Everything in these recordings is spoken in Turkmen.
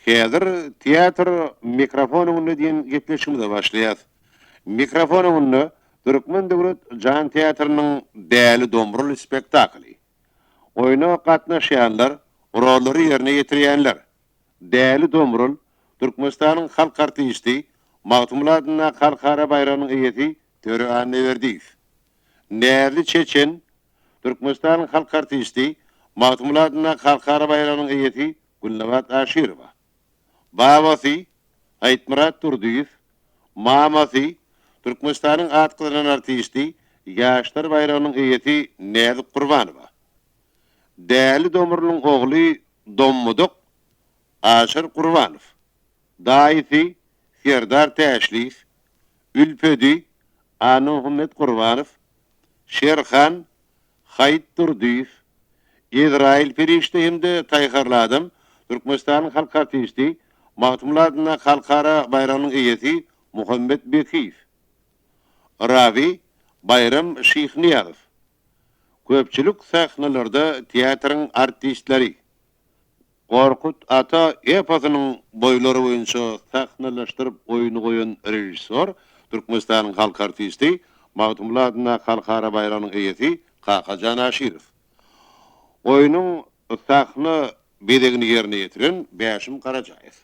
Häzir Teatr mikrofon öňünde diýen gepleşigimize başlaýas. Mikrofon öňünde Türkmen döwlet jan teatrynyň Däli Domrul spektakly. Oýna gatnaşýanlar, rollary ýerine ýetirýänler, Däli Domrul, Türkmenistanyň halk artisti, Magtymguly adyndaky Halkara baýragynyň eýesi Töre Annaberdiýew. Näzli Çeçen, Türkmenistanyň halk artisti, Magtymguly adyndaky Halkara baýragynyň eýesi Gülnabat Aşyrowa. Babasy, Aýtmyrat Durdyýew, mamasy, Türkmenistanyň at gazanan artisti, Ýaşlar baýragynyň eýesi Näzik Gurbanowa. Däli Domrulyň ogly Dommudyk, Aşyr Gurbanow. Daýysy, Serdar Täşliýew, Ülpedi, Annamuhammet Gurbanow, Şerhan, Haýyt Durdyýew, Ezraýyl perişde hem-de Taýharly adam, Türkmenistanyň halk artisti, Magtymguly adyndaky Halkara baýragynyň eýesi Muhammet Bekiýew. Rawy, Baýram Şyhnyýazow. Köpçülik sahnalarda teatryň artistleri. Gorkut ata eposynyň boýlary boýunça sahnalaşdyryp oýny goýan režissýor, Türkmenistanyň halk artisti, Magtymguly adyndaky Halkara baýragynyň eýesi Kakajan Aşyrow. Oýnuň sahna bezegini ýerine ýetiren Bäşim Garajaýew.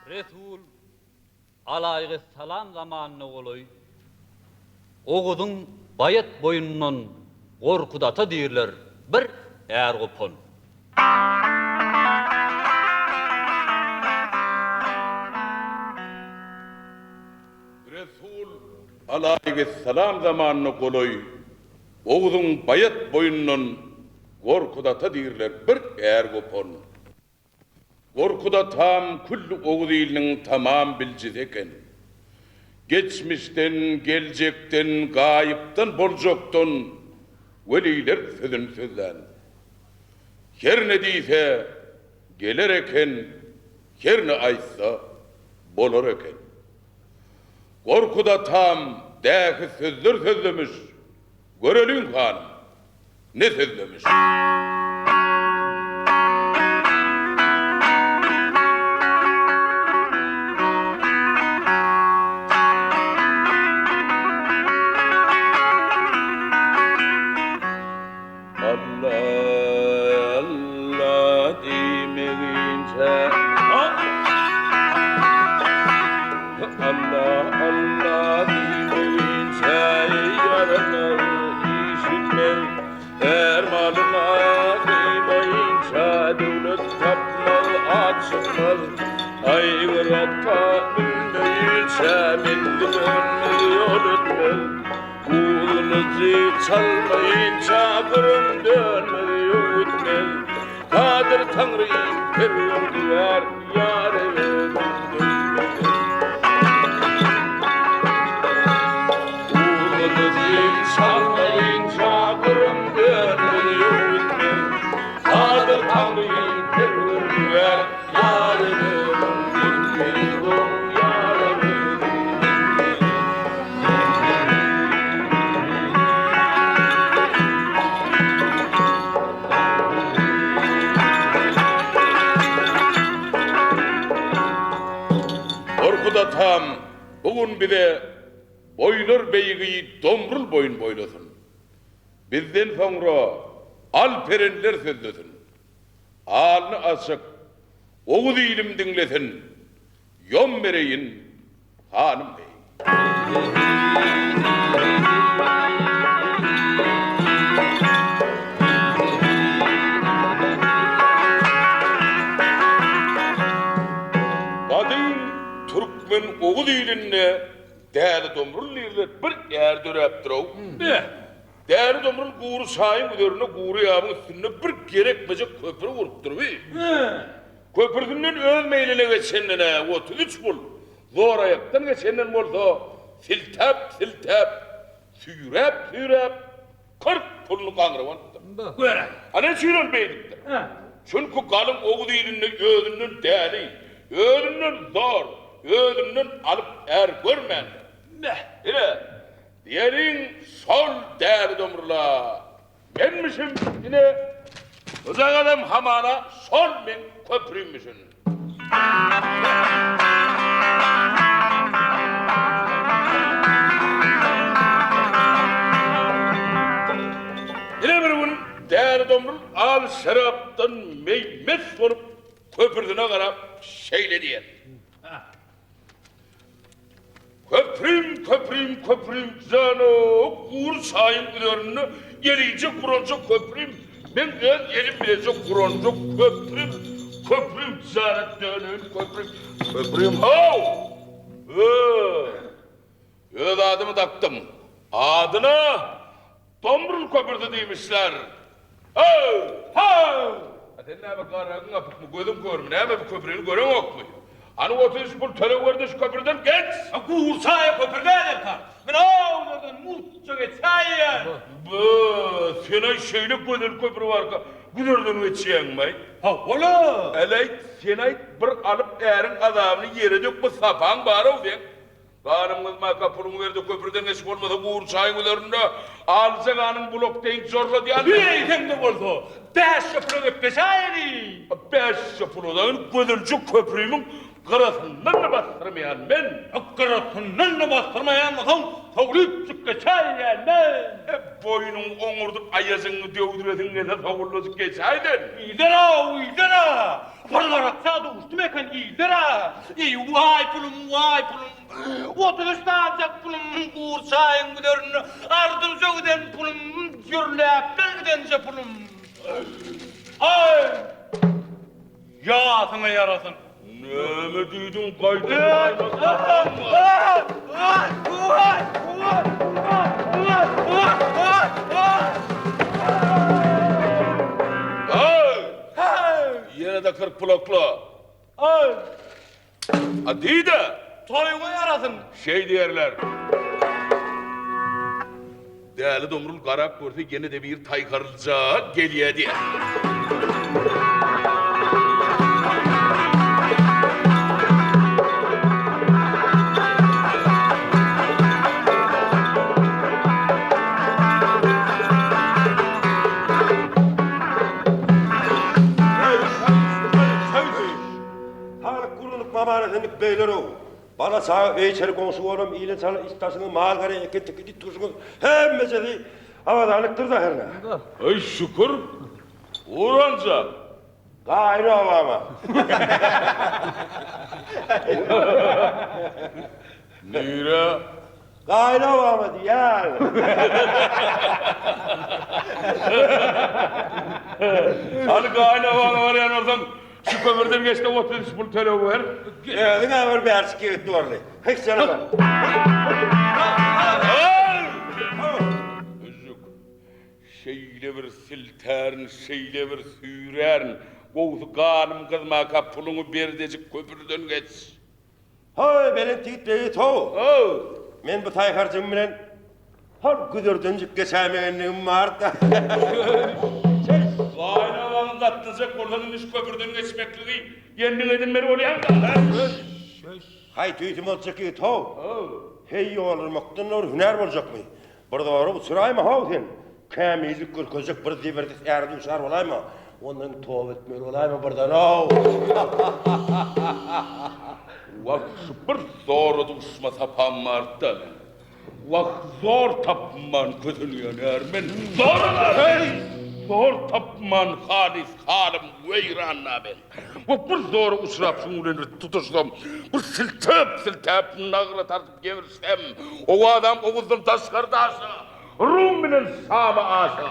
Resul alaýhyssalam zamanyna golaý Oguzyň Baýat boýundan Gorkut ata diýrler bir är gopan. Resul alaýhyssalam zamanyna golaý Oguzyň Baýat boýundan Gorkut ata diýrler bir är gopan. Gorkut atam külli oguz iliniň tamam biljisi eken. Geçmişden, geljekden, gaýypdan boljakdan weliler sözüni sözlän. Her ne diýse, geler eken, her ne aýtsa, bolar eken. Gorkut atam dähi sözler sözlemiş, göreliň hanym, ne sözlemiş. Alla, Alla diýmeginçä Alla, Alla diýmeginçä ýaranlar işitmez. Är malyna gyýmaýynça döwlet tapmaz, at çykmaz. Aýgyr ata münmeýinçä menzil önmez, ýol ötmez. Gylyjy çalmaýynça gürüm dönmez, ýok etmez. Kadyr Taňrym Perwerdigär ýar özüň dönmez. Gylyjy çalmaýynça gürüm dönmez, ýok etmez. Kadyr Taňrym Perwerdigär ýar özüň dönmez, ýar özüň dönmez. Gorkut atam bu gün bize boýlar beýigi Domrul boýun boýlasyn. Bizden soňra al-perenler sözlesin. Alny açyk Oguz ilim diňlesin. Ýom bereýin, hanym beý. Gadym türkmen oguz ilinde Däli Domrul diýilip bir är döräpdir-ow. Däli Domrul gury çaýyň üzerinde gury ýabyň üstünde bir gerekmejek köpri gurupdyr bi. Köprüsinden öz meýline geçenden-ä 33 pul, zoraýakdan geçenden bolsa siltäp-siltäp, süýräp-süýräp 40 puluny gaňryp alypdyr. Göräý. A ne üçin ol beýdipdir? Çünki galyň oguz ilinde özünden däli, özünden zor, özünden alyp är görmändir. Beh. Ine, diýeliň şol däli Domrula Menmişim, ine, bujagazam hamana şol meň köprümmişin. Ine bir gün Däli Domrul al şerapdan meý-mes bolup köprüsine garap şeýle diýen. Köprüm, köprüm, köprüm, jano, gury çaýyň üzerinde ýelije guranjak köprüm, meň öz elim bileje guranjak köprüm, köprüm, jana döneýin köprüm, köprüm, how! Ö, öz adymy dakdym, adyna Domrul köprüsi diýmişler. How! How! A sen näme garagyň gapykmy, gözüň körmi, näme bu köprüni göreňokmy? Hany 33 pul töleg ber-de şu köprüden geç! A gurçaýa köpri däl erkan. Men o ýerden mutça geçäýýän. Bö, sen-aý şeýle gözel köpri barka güzerden geçýäňmi-aý? Hawa-la. Äleýt, sen-aýt bir alyp äriň azabyny ýere dökme sapaň bar-ow seň. Ganym gyzmaka puluňy berde köprüden geç bolmasa gury çaýyň üzerinde alja ganyň bulak deýin jorladýan. Eýsem-de bolsa, bäşje pula gepleşäýeli. Bäşje pula dagy gözeljik köprümiň gyrasyndan-da basdyrmaýan men. Gyrasyndan-da basdyrmaýan bolsaň, sowulypjyk geçäýýän men. Boýnuňy oňurdyp aýajygyňy döwdüresiň gelse sowullajyk geçäý sen. Iýder-ow, iýder-a! Bir garakça duşdum eken iýder-ä! Eý, waý pulum, waý pulum! 33 sanyjak pulum, gurçaýyň güzerinde ardynja giden pulum, jürläpler gidenje pulum. Aý! Ýasyňa ýarasyn! Näme diýdiň, gaýdyp Ýene-de 40 pul okla. A diý-de! Toýuňa ýarasyn! Şeý diýerler. Däli Domrul garap görse ýene-de bir taýharlyja gelýä diýýär. Saglyk gurluk mamarasenlik beýlerow. Bala çaga öý-içeri goňşy golam ile çala iç daşyňyz mal gara ekin tikin it guşuňyz hemmejesi abadanlykdyr-da hernä. Eý şükür Uranjan. Gaýyn obama. Nirä? Gaýyn obama diýýän. Hany gaýyn obaňa barýan bolsaň, şu kömürden geç-de 33 pul töleg ber. Özüň-ä bir bärçik ýigit borly. Hyk janawer. Hüžžük. Şeýle bir siltärin, şeýle bir süýrärin. Gowusy ganym gyzmaka puluňy berdejik köprüden geç. Hoý, belent ýigit beýit how! How! Men bu taýharjygym bilen hol güzerdenjik geçäýmegenligim bar-da. Gaýynabaňy gatnajak bolsaň indi şu köprüden geçmekligi ýendiň edinmeli bolýaň-da. Haý, tüýsüm boljak ýigit how! Heý, ýolurmakdan bir hünär boljakmy? Bir zora uçraýma how sen! Kämillik görkezjek bir zeberdest äre duşar bolaýma? Ondan toba etmeli bolaýma birden-ow! Wah, şu bir zora duşma sapam bardy-da meň. Wah, zor tapman kösenýän är men. Zora-da! Heý! Zor tapman halys halym weýran-da meň. We bir zora uçrap şuň bilen bir tutuşsam, bir siltäp-siltäp nagra tartyp gebirsem, owazam Oguzdan daşgary daşa, Rum bilen Şama aşa.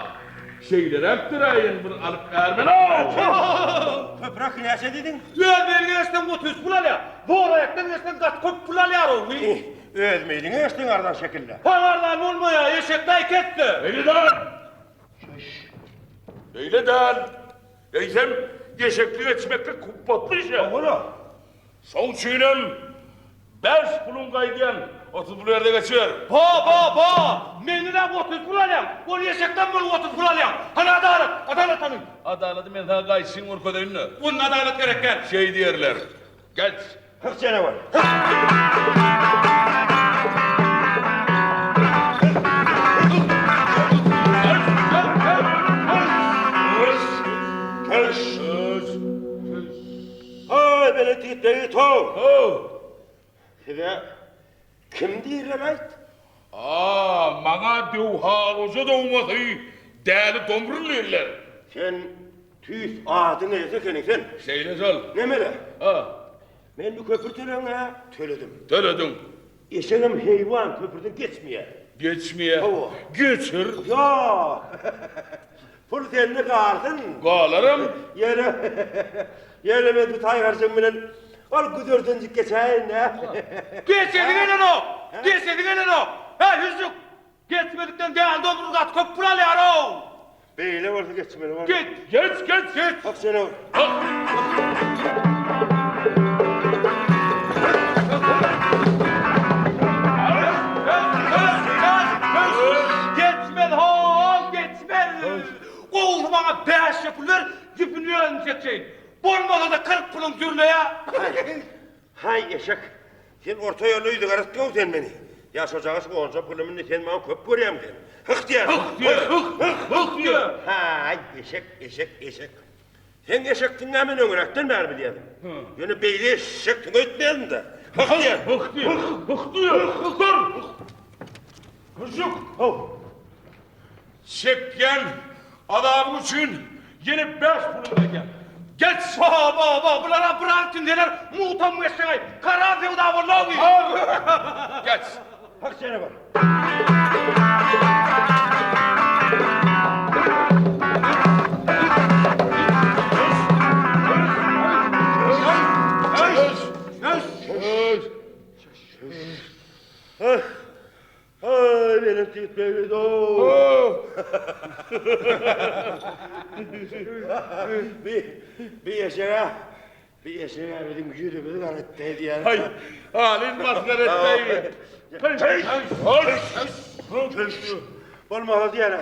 Şeýleräkdir-ä indi bir alyp ärmen-ow! Köpräk näçe diýdiň? Öz meýliňe geçseň 33 pul alýar. Zor aýakdan geçseň gaty köp pul alýar-ow. Öz meýliňe geçseň arzan şekilde. Haň arzan bolmaýar, eşek daýy ketde. Beýle däl. Beýle däl. Eýsem, eşekli geçmeklik hupbatly iş-ä. Hawa-la. Şoň üçinem Bäş puluň gaýdýan, 30 pul ber-de geçiber. Ba, ba, ba! Menden-ä 30 pul alýaň, ol eşekden bolup 30 pul alýaň. Hany adalat, adalat hany? Adalady men saňa gaýçyň görkezeýin-le. Onda adalat gerek däl. Şeý diýerler. Geç. Hyh janawar, hyh! Haý, belent ýigitler, ýigit-how! How! Size kim diýerler-aýt? A, maňa Döwhagoja dogmasy Däli Domrul diýerler. Sen tüýs adyň eýesi ekeniň sen. Şeýle şol. Nemele? Ha. Men bu köpri tölegiň-ä töledim. Tölediň. Eşegem heýwan köprüden geçmeýär. Geçmeýär. Hawa. Geçir. Ýok. Pul sende galsyn. Galaram. Ýöne, ýöne men bu taýgarjygym bilen ol güzerdenjik geçäýin-dä. Geçesi gelenok! Geçesi gelenok! Häý, hüžžük! Geçmedikden däli domrul gaty köp pul alýar-ow! Beýle bolsa geçmeli bolar. Geç! Geç, geç, geç! Hak jenap. Geçmez ho-ow, geçmez! Gowusy maňa bäşje pul ber, ýüpüni özüm çekjeýin. Bolmasa-da 40 puluň jürleýä. Haý, eşek! Sen orta ýolda ýüzügara etdiň-ow sen meni. Ýa şojagaz onja pulumy indi sen maňa köp görýäňmi sen? Hyh diýýän! Hyh diýýän! Hyh! Hyh diýýän! Haý, eşek, eşek, eşek. Seň eşekdigiňi-ä men öňräkden bäri bilýärdim. Ýöne beýle eşekdigiňi öýtmeýärdim-dä. Hyh diýýän! Hyh diýýän! Hyh diýýän! Dur! Hüžžük! How! Çekýän azabyň üçin ýene bäş puluňy berýän. Geç! Ba, ba, ba, bulara bir altyn deler, mugtam geçseňaý, karar söwda bolmaz bi. Geç! Hak sene bar. Aý, belent ýigit begli-dow! Bi, bi eşeg-ä, bi eşeg-ä biziň ýüzümizi gara etdi diýýär. Haý, halys masgara etdi. Bolmasa diýýär-ä.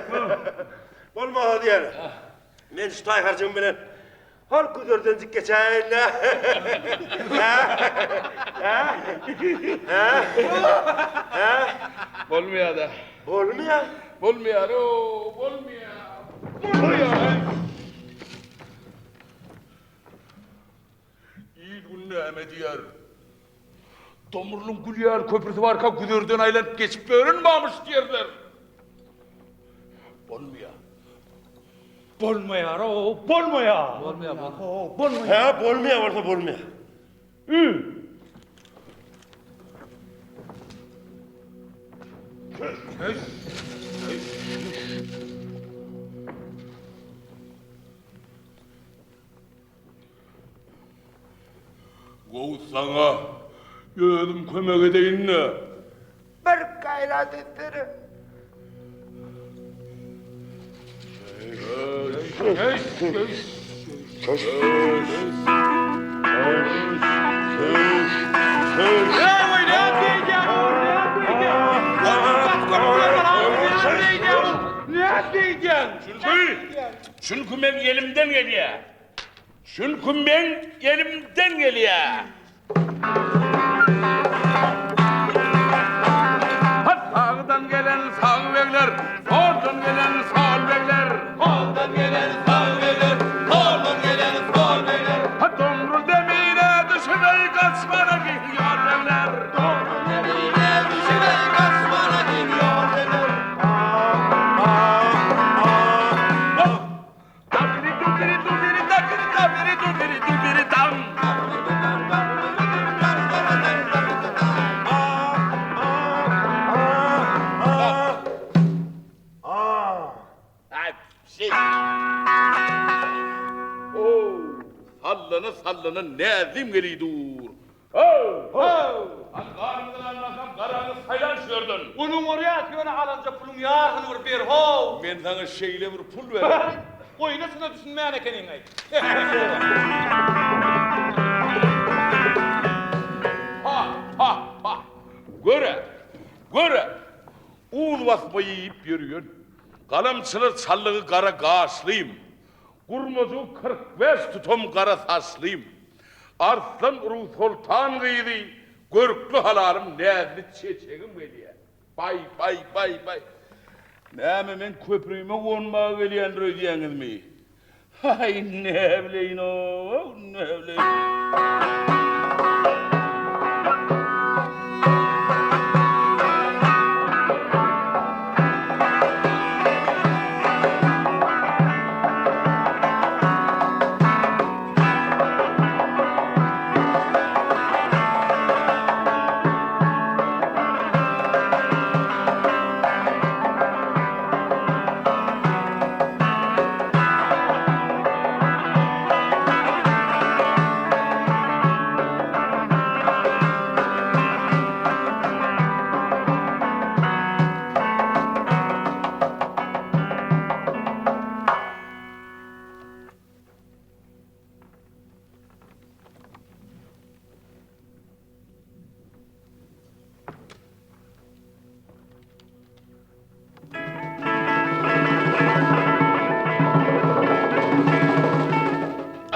Bolmasa diýýär. Men şu taýharjygym bilen Hol güzerdenjik geçäýin-dä. Hä? Hä? Hä? Hä? Bolmaýar-da. Bolmaýar? Bolmaýar-ow, bolmaýar. Bolmaýar. Il-gün näme diýer? Domrulyň gül ýaly köprüsi barka güzerden aýlanyp geçip ýören barmyş diýerler. Bolmaýar. Bolmaýar-ow, bolmaýar. Bolmaýar, bolmaýar. How, bolmaýar. Hä, bolmaýar bolsa bolmaýar. Ü. Gowy saňa özüm kömek edeýin-dä. Bir gaýrat etsene. Çünki, çünki men elimden gelýär. Çünki meň elimden gelýär. Sagdan gelen sag begler, soldan gelen sol begler. Soldan gelen sag begler, soldan gelen sol begler. Domrul demire düşübey gaçmana gidiyor begler. Domrul demire düşübey gaçmana gidiyor begler. tallanan Näzlim geli dur. How! How! Hany ganyňyzdan almasam garaňy saýlan şu ýerden. Onuň bolýas, ýöne alanja puluň ýarysyny bir ber how! Men saňa şeýle bir pul bererin. Oýna çyna düşünmän ekeniň-aý. Ha, ha, ha! Gör-ä, gör-ä! Un basma iýip ýörýän, galamçylar çallygy gara gaşlym, gurmajygy 45 tutam gara saçlym, arslan urug soltan gyzy, görkli halalym näzli çeçegim gelýär. Baý, baý, baý, baý. Näme, meň köprüme gonmaga gelýändir öýdýäňizmi? Haý, näbileýin-ow, näbileýin.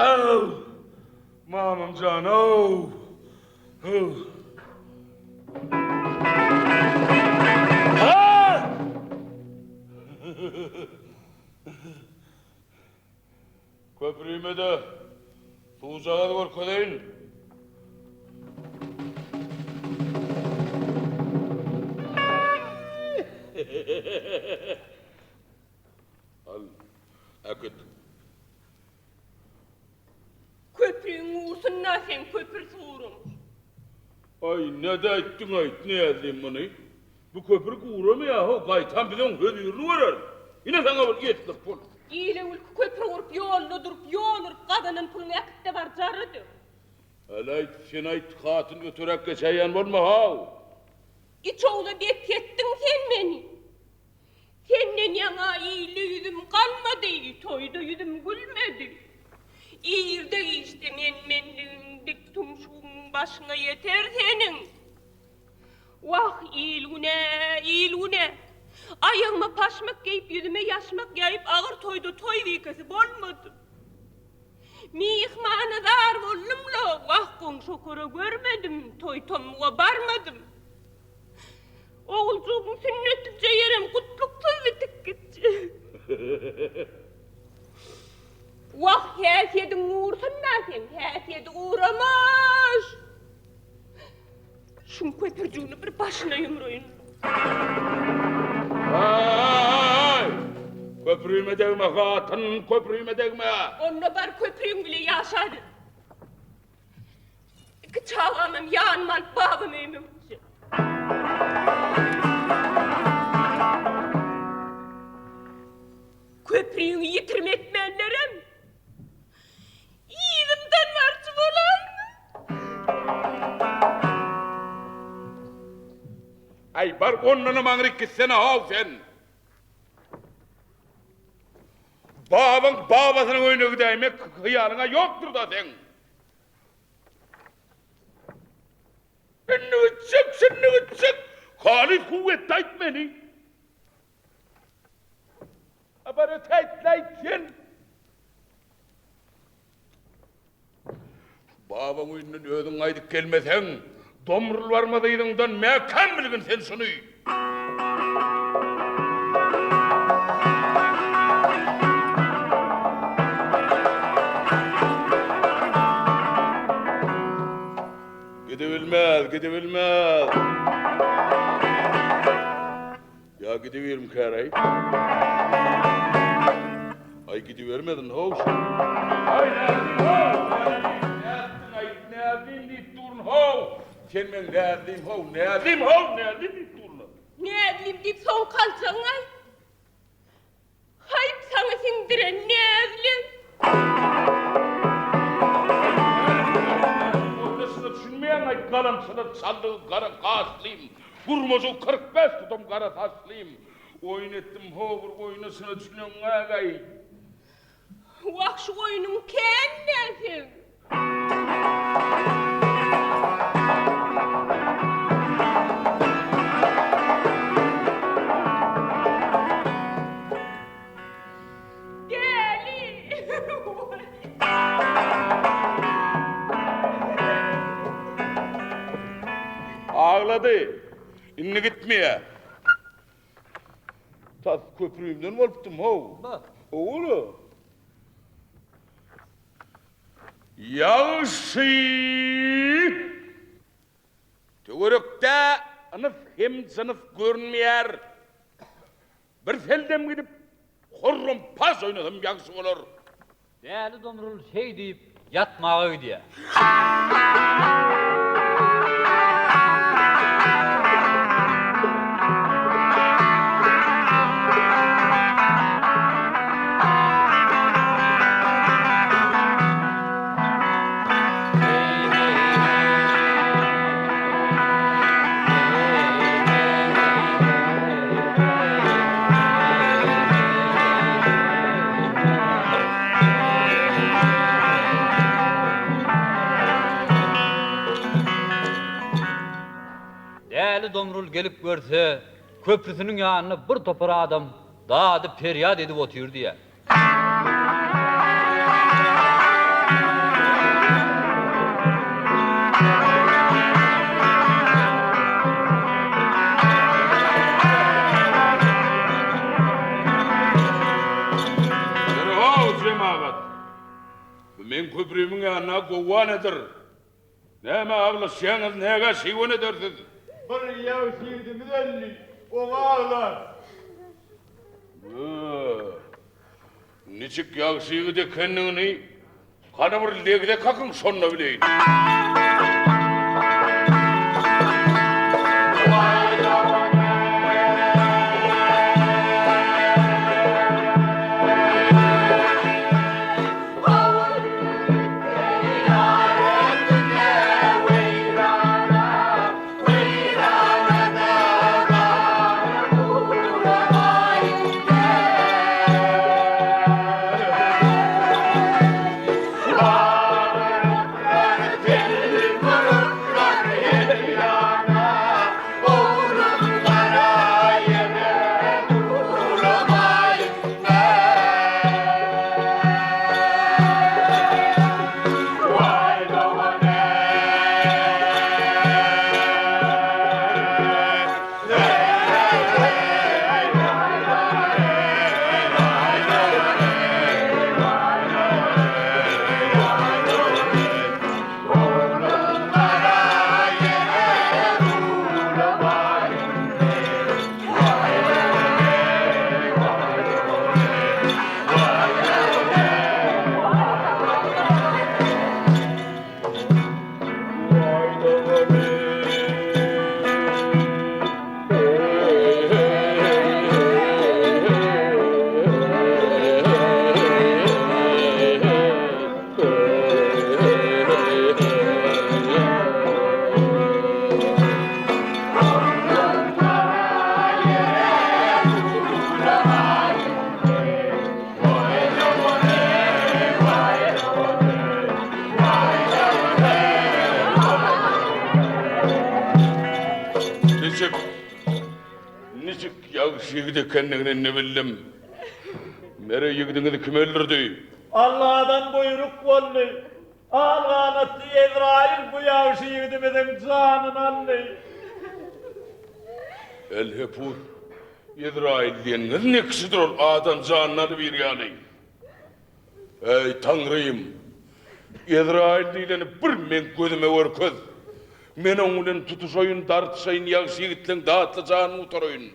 Aw! Mamam jan, aw! Aw! Köprüme-de suwjagaz görkezeýin. Al, äkit. Köprüň gursun-da seň köpür suruň. Aý, näde aýtdyň-aýt, näzlim muny. Bu köpri guramaýar-how, gaýtam biz oň hözirini göreris. Ine saňa bir ýetlik pul. Ile gülki köpri gurup, ýolda durup, ýol urup gazanan puluňy äkit-de bar, jarra döw. Häli-aýt, sen-aýt, hatyn öteräk geçäýen bolma-how. Içowla bekgetdiň sen meni. Senden ýaňa ilde ýüzüm galmady, toýda ýüzüm gülmedi. Irde-giçde men-menligiň dik tumşugyň başyňa ýeter seniň. Wah, il-güne, il-güne! Aýagyma paşmak geýip, ýüzüme ýaşmak ýaýyp, agyr toýda toý bikesi bolmadym. Myhmana zar boldum-la, wah, goňşy-okara görmedim, toý-tommuga barmadym. Oguljygyň sünnetlije ýerem gutluksyz bitip gitdi. Wah, häsiýediň gursun-da seň, häsiýedi guramyş! Şuň köpürjigini bir başyna ýumraýyn. Aý! Köprüme degme, hatyn, köprüme degme! Onda bar köprüň bile ýaşa. Iki çagamam ýanyma alyp babam öýüme gitjek. Köprüňi ýitirim etmänlerem yzymdan barjy bolaýmy? Aý, bar ondanam aňryk gitsene-how sen! Babaň babasynyň öýüne gidäýmek hyýalyň-a ýokdur-da seň? Indi gitjek, şindi gitjek. Halys huw etdi-aýt meni. A bar ötäýt-läýt sen. Şu babaň öýünden özüň gaýdyp gelmeseň, Domrul barmaz yzyňdan, mäkäm bilgin sen şuny. Gidibilmez, gidibilmez. Ýa gidiberimkäraý? Aý gidibermedin how şu. Aý näzlim how, näzlim, nätdiň-aý, näzlim diýip durun how. Sen meň näzlim how, näzlim how, näzlim diýip durun. Näzlim diýip soň galjagyň-aý. Haýp saňa siňdiren näzlim. galamçylar çaldygy gara gaşlym, gurmajygy 45 tutam gara saçlym. Oýun etdim ho bir oýna çyna düşüneňňägaý. Wah şu oýnuň kän-dä seň. Däli. Aglady. Indi gitmeýär. Tas köprümden bolupdym how. Howala. Ýagşy! Töwerekde ynys hem jynys görünmeýär. Bir seldem gidip, horram-paş oýnasam ýagşy bolar. Däli Domrul şeý diýip, ýatmaga gidýär. Däli Domrul gelip görse, köprüsiniň ýanynda bir topar adam dady-perýat edip otyr diýýär. Ýeri-how, jemagat! Bu meň köprümiň ýanynda gowga nedir? Näme aglaşýaňyz, näge şiwen edersiz? Bir ýagşy ýigidimiz öldi, oňa aglar. Bö, niçik ýagşy ýigit ekenligini hany bir legze kakyň, şonda bileýin. Niçik, niçik ýagşy ýigit ekenligini indi bildim. Mere ýigidiňizi kim öldürdi? Alladan buýruk boldy. Al ganatly Ezraýyl bu ýagşy ýigidimiziň janyny aldy. Elhepus, Ezraýyl diýeniňiz ne kişidir ol adam janyny alyp ýaly. Eý, Taňrym! Ezraýyl diýleni bir meň gözüme görkez! Men oň bilen tutuşaýyn, dartyşaýyn, ýagşy ýigitleň datly janyny gutaraýyn.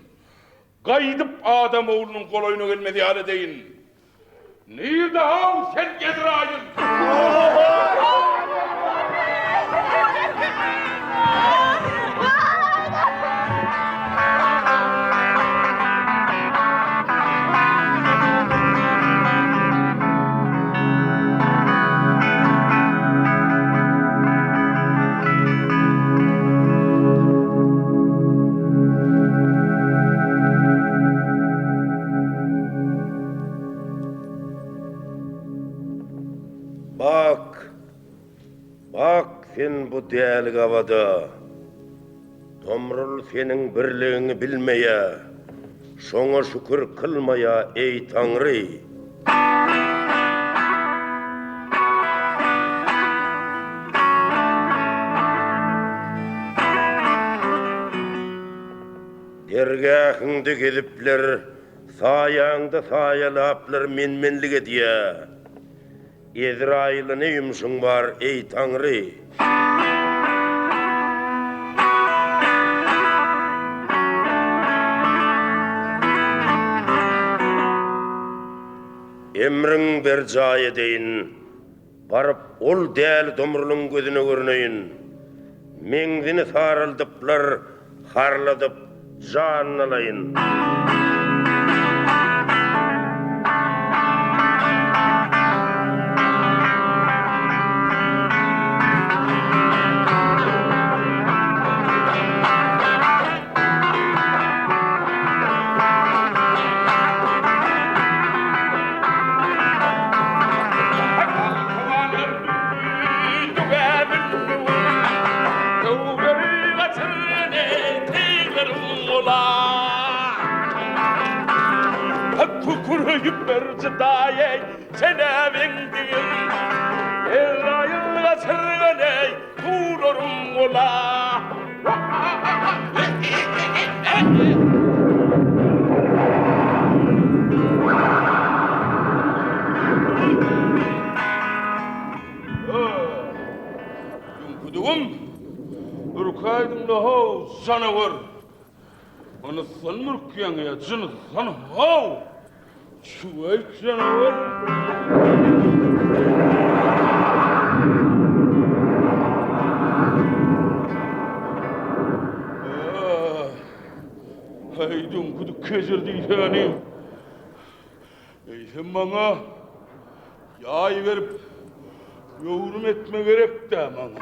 Gaýdyp adam oglunyň golaýyna gelmez ýaly edeýin. Nirde-haw sen, Ezraýyl? Bak sen bu däli gabada. Domrul seniň birligiňi bilmeýä, Şoňa şükür kylmaýa, eý, Taňry! Dergähiňde gezipler, saýaňda saýalaplar men-menlik edýä. Ezraýyla ne ýumşuň bar, eý, Taňry? Emriň berjaý edeýin, baryp ol däli Domrulyň gözüne görüneýin. Meňzini saraldyplar, harladyp, janyny alaýyn. Düňküdigim, ürkäýdiň-le-how, janawar! Ynysdan mürkýäň ýa jynysdan, how! Şuweýt janawar! Häý, düňküdik kejir diýsäni! Eýsem maňa ýaý berip ýöwrüm etme gerek-dä maňa.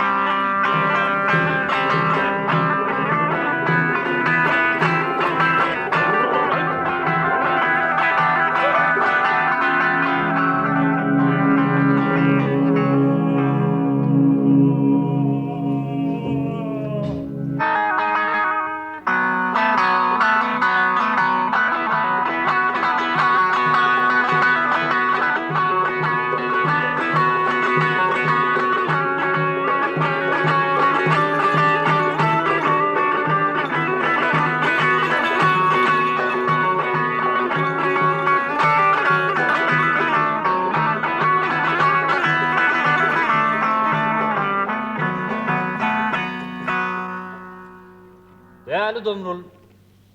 Däli Domrul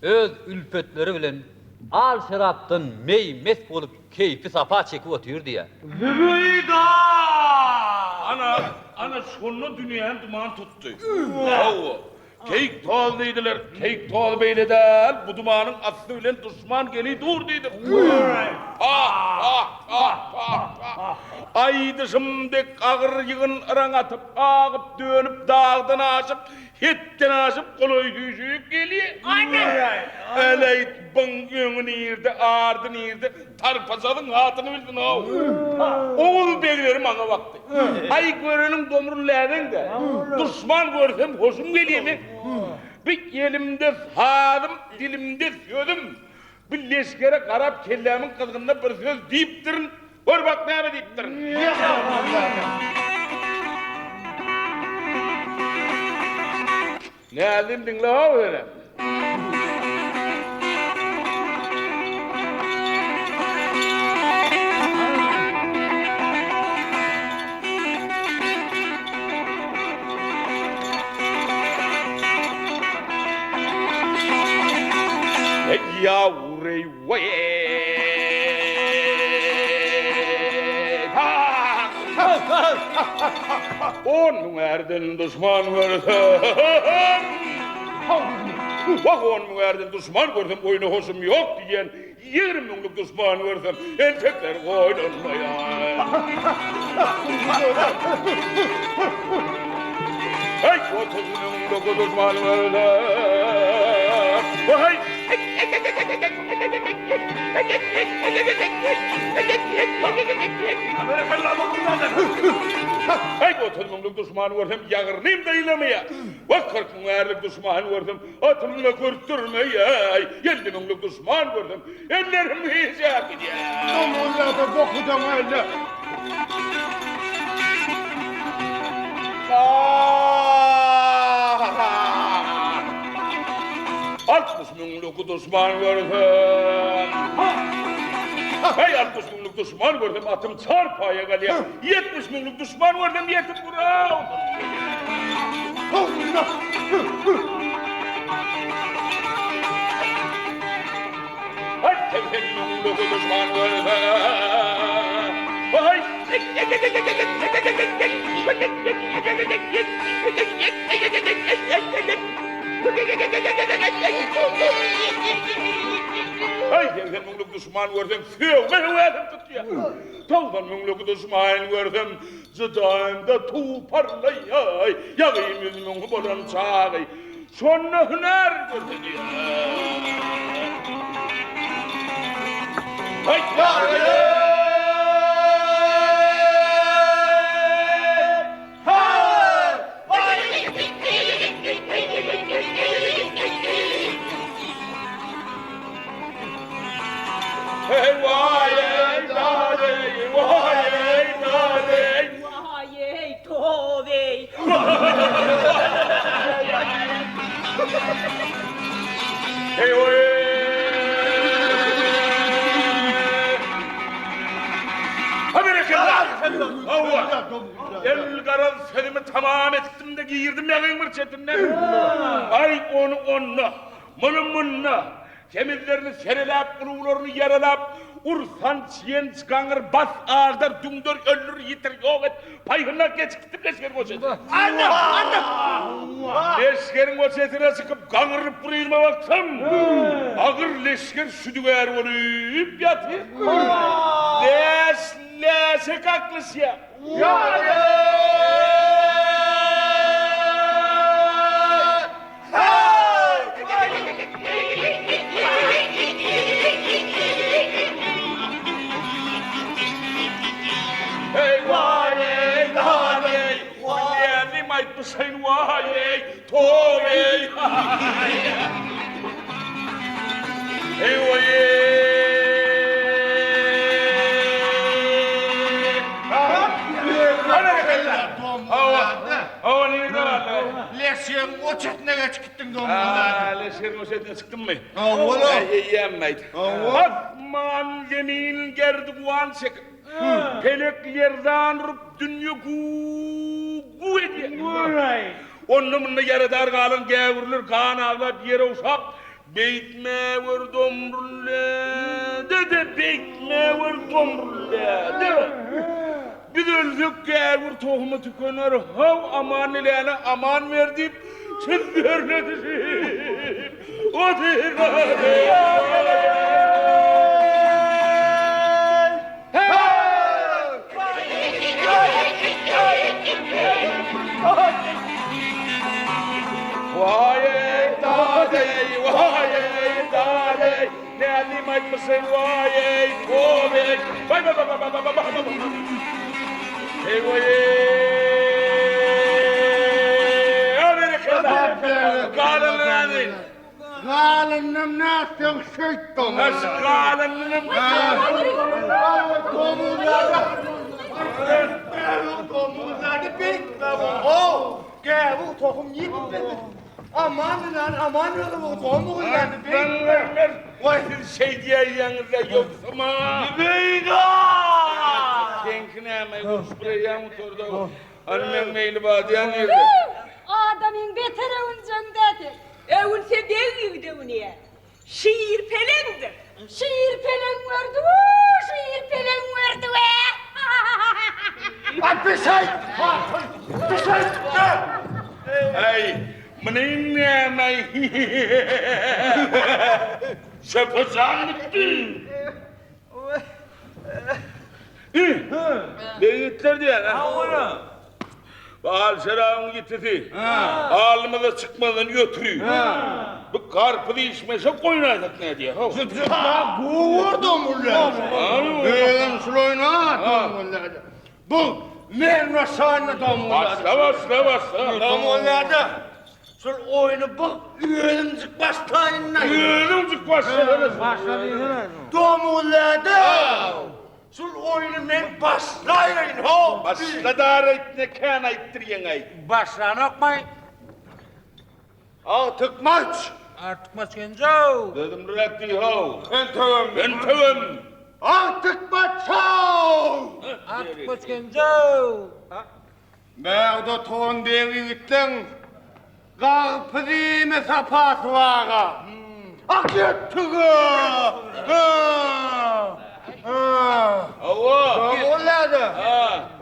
öz ülpetleri bilen al şerapdan meý-mes bolup keýpi-sapa çekip otyr diýýär. Zübeýda! Ana, ana şonda dünýäni duman tutdy. Hawa, keýik toz diýdiler. Keýik tozy beýle däl, bu dumanyň asty bilen duşman geli dur diýdi. Pah-pah-pah-pah-pah! Aýdyşym dek agyr ýygyn yraň atyp, agyp, dönüp, dagdan aşyp, Hetden aşyp golaý süýşüp gelýä. Äleýt, byň öňi nirde, ardy nirde, tarpajazyň hatyny bilsin-ow. Oguz begleri maňa bakdy. Aý, göreniň Domrul läbeň-dä. Duşman görsem hoşum gelýä meň. Bi elimde sazym, dilimde sözüm. Bi leşgere garap kellämiň gyzgynynda bir söz diýipdirin. Gör bak näme diýipdirin. Näzlim diňle-ow senem. Eý ýawry On müň ärden duşman görsem, Wah, on müň ärden duşman görsem, oýna hoşum ýok diýen, 20 müňlük duşman görsem, entekler oýlanmaýan. Heý, 30 müňlük duşman görsem, Heý! Aý, 30 müňlük duşmany görsem, ýagyrnym-da ýylamaýar. Wah, 40 müň ärlik duşmany görsem, atym-da kürtdürmeýär. 50 müňlük duşman görsem, ellerim gijäp gidýär. Doňuzlarda dokudan öýle. 60 müňlük duşman görsem. Aý, 60 müňlük duşman görsem, atym çar paýa galýar. 70 müňlük duşman görsem, ýetip guraw. Aý, 80 müňlük duşman görsem. Aý! Aý, 80 müňlük duşman görsem, sögme höwäsim tutýar. 90 müňlük duşman görsem, jydaýymda tuw parlaýar. Ýagym ýüz müň bolan çagy, şonda hünär görkezýär. Aý, Hey waý-eý, dadeý, waý-eý, dadeý. Waý-eý, tobeý. Hey waý-eý. Ha berekella. Hawa. El garaz sözümi tamam etdim-de girdim ýagyň bir çetinden. Aý ony onda, muny munda, semizlerini sereläp, ulularyny ýaralap, ur, sanç, ýenç, gaňyr, bas, agdar, düňder, öldür, ýitir, ýok et, paýhynda geçip gitdim leşgeriň oçetine. Anna! Anna! Leşgeriň oçetine çykyp gaňrylyp bir yzyma baksam, agyr leşger şüdügär bolup ýatyr. Läş, läşe kaklyşýar. Leşgeriň o çetine geçip gitdiň domuzlar. Leşgeriň o çetine çykdymmy? Hawa-la. Eýýäm-aýt. Asman zemin gerdi guwan çekip. Pelek lerzan urup dünýe guw-guw edýär. Onda-munda ýaradar galan gäwürler gan aglap ýere ogşap, Beýtmäwer domrulle-de-de, beýtmäwer domrulle-de. Biz ölsek gäwür tohumy tükener, haw, aman diläne aman ber diýip, çizlerine düşüp otyrlar. Waý-eý, dad-eý, waý-eý, dad-eý, nädip aýtmyşyn, waý-eý, tob-eý, waý-waý-waý-waý-waý-waý-waý-waý. Eý, waý-eý, a berekella, galanyny nädeýin? Galynam nätseň şeýt doňuz. Galynam. Siz şeý diýäýýäňiz-le ýogsam-a. Beýda! Seňki näme, urşup bireýýäm gutardy. Hany meň meýli bar diýýän nirde? Adamyň beter öwünjeň dädi. Öwünse beg ýigidi öwünýär. Şir peleňdir. Şir peleň gördi, şir peleň gördi we. A pişek! Pişek! Aý, muny näme? Çöpe jan gitdi. Beýitler diýýär. Hawa. Bal şerabyň ýitisi. Alnymyza çykmazdan ötri. Bu garpyz işmeşek oýnaýsak nädýär? Hawa. Gowurdym uly. Özüm şul oýna. Bu. Men başlaýyn domuz. Başla başla başla. Domuz däde. Şol oýny bu özümjik başlaýyn-da. Özüňjik başla. Başla diýsene. Domuz däde. Şol oýny men başlaýyn ho. Başla daraýt ne kän aýtdyrýaň-aý. Başlanokmy? Artykmaç. Artykmaç Genjow. Dözümliräk diý how. Entegem. Entegem. Artykmaç-how! Artykmaç Genjow. Bärde oturan beg ýigitleň garpyz iýme sapasy bar-a. Ak ýetdigi! Hawa. Dogry-da.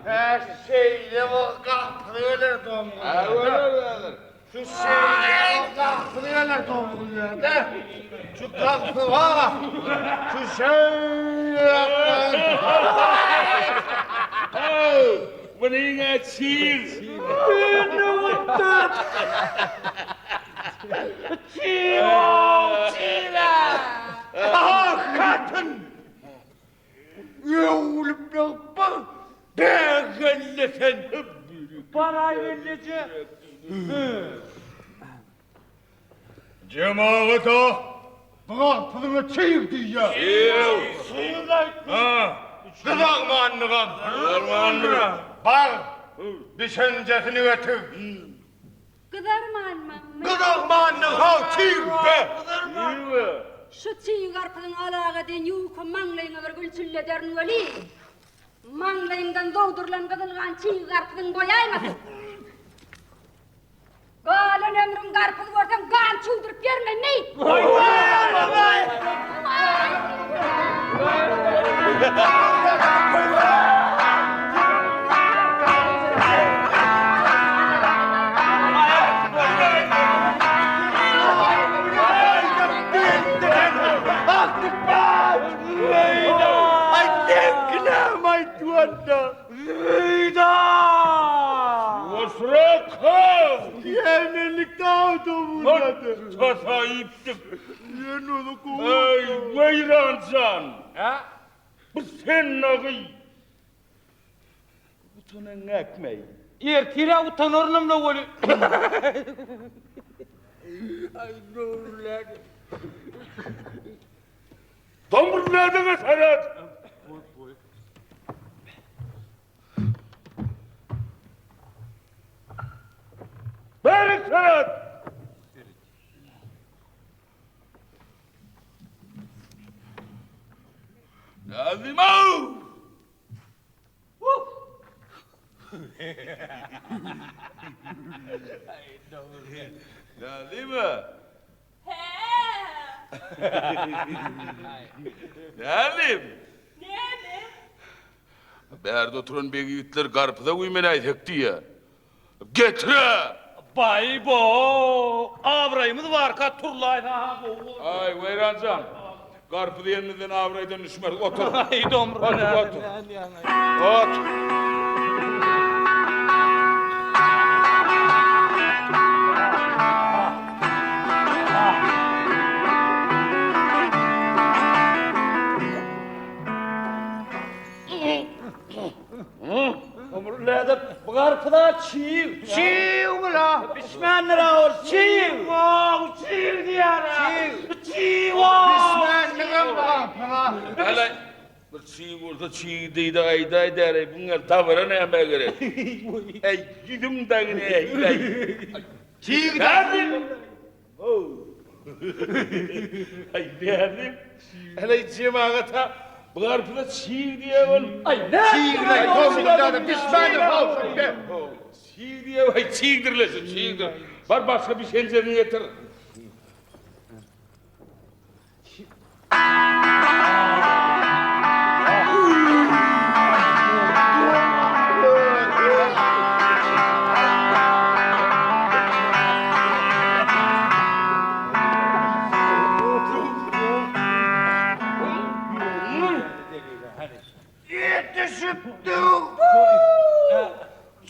Hä, şeýle bir garpyz geler dogry. Hä, geler, geler. Şu şeýle garpyz geler dogry-da. Şu garpyz bar-a. Şu şeýle. Munyň-a çig. Çig-ow, çig-ä! Ah, hatyn! Öwlüp bir bägelle sen! Baraý gelneje. Jemagata bu garpyzyňa çig diýýär. Çig. Çig aýtdy. Gyzarmandygam. Gyzarmandyr. Bar, bişenjesini getir. Gyzarmanmy? Gyzarmandyr how çig be. Şu çig garpyzyň alaga deýin ýuka maňlaýyňa bir gül çillederin weli, maňlaýyňdan zogdurylan gyzylgan çig garpyzyň boýaýmasyn. Galan ömrüň garpyz görseň gan çüwdürip ýörme meýit. Tasaýypdyk. Eý, weýran jan! Bu sen nagy utanaňakmaý. Ertir-ä utanarynam-la weli. Domruladyňa seret! Bärik seret! Nazym-ow! Nazym-a! Nälim? Näme? Bärde oturan beg ýigitler garpyza güýmenäýsek diýýä. Getir-ä! Baý-bo! Abraýymyz barka turlaýsa-ha gowy bolar. Aý, Weýran jan, garpyz iýenimizden abraýdan düşmeris. Otur. Aý, domrul. Otur, otur. Otur. Ömürlerde bu garpyz-a çig. Çig bula. Bişmändir-ä ol çig. Wow, çig diýýär-ä. Çig. Çig, wow. Bişmändigem bu garpyz-a. Hälä bir çig bolsa çig diý-de aýdaý däl-eý, buň ýaly dabara nämä gerek? Äý, ýüzüň dagy nähili-äý? Çig Näme? Aý näme? Heleý jemagata bu garpyza çig diýýär ol. Aý näme? Çigleý towuklar bişmändir howsam be. Çig diýýär, aý çigdirle şu çigdir. Bar başga bişenjeňi getir.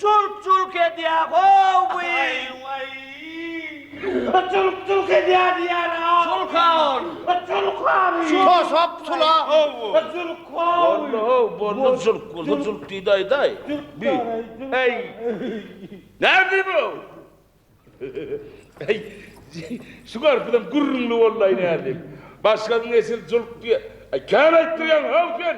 Julk-julk edýär how bu. Julk-julk edýär diýýär. Julka ol. Julka. Tosap sula. Julka. Boldy how, boldy julk bolsa julk diýdi aýdaý. Bi. Eý. Näme bu? Eý. Şu garpyzam gürrüňli boldy-aý nädip. Başgasynyň esil julk diýe. Aý kän aýtdyrýaň how sen.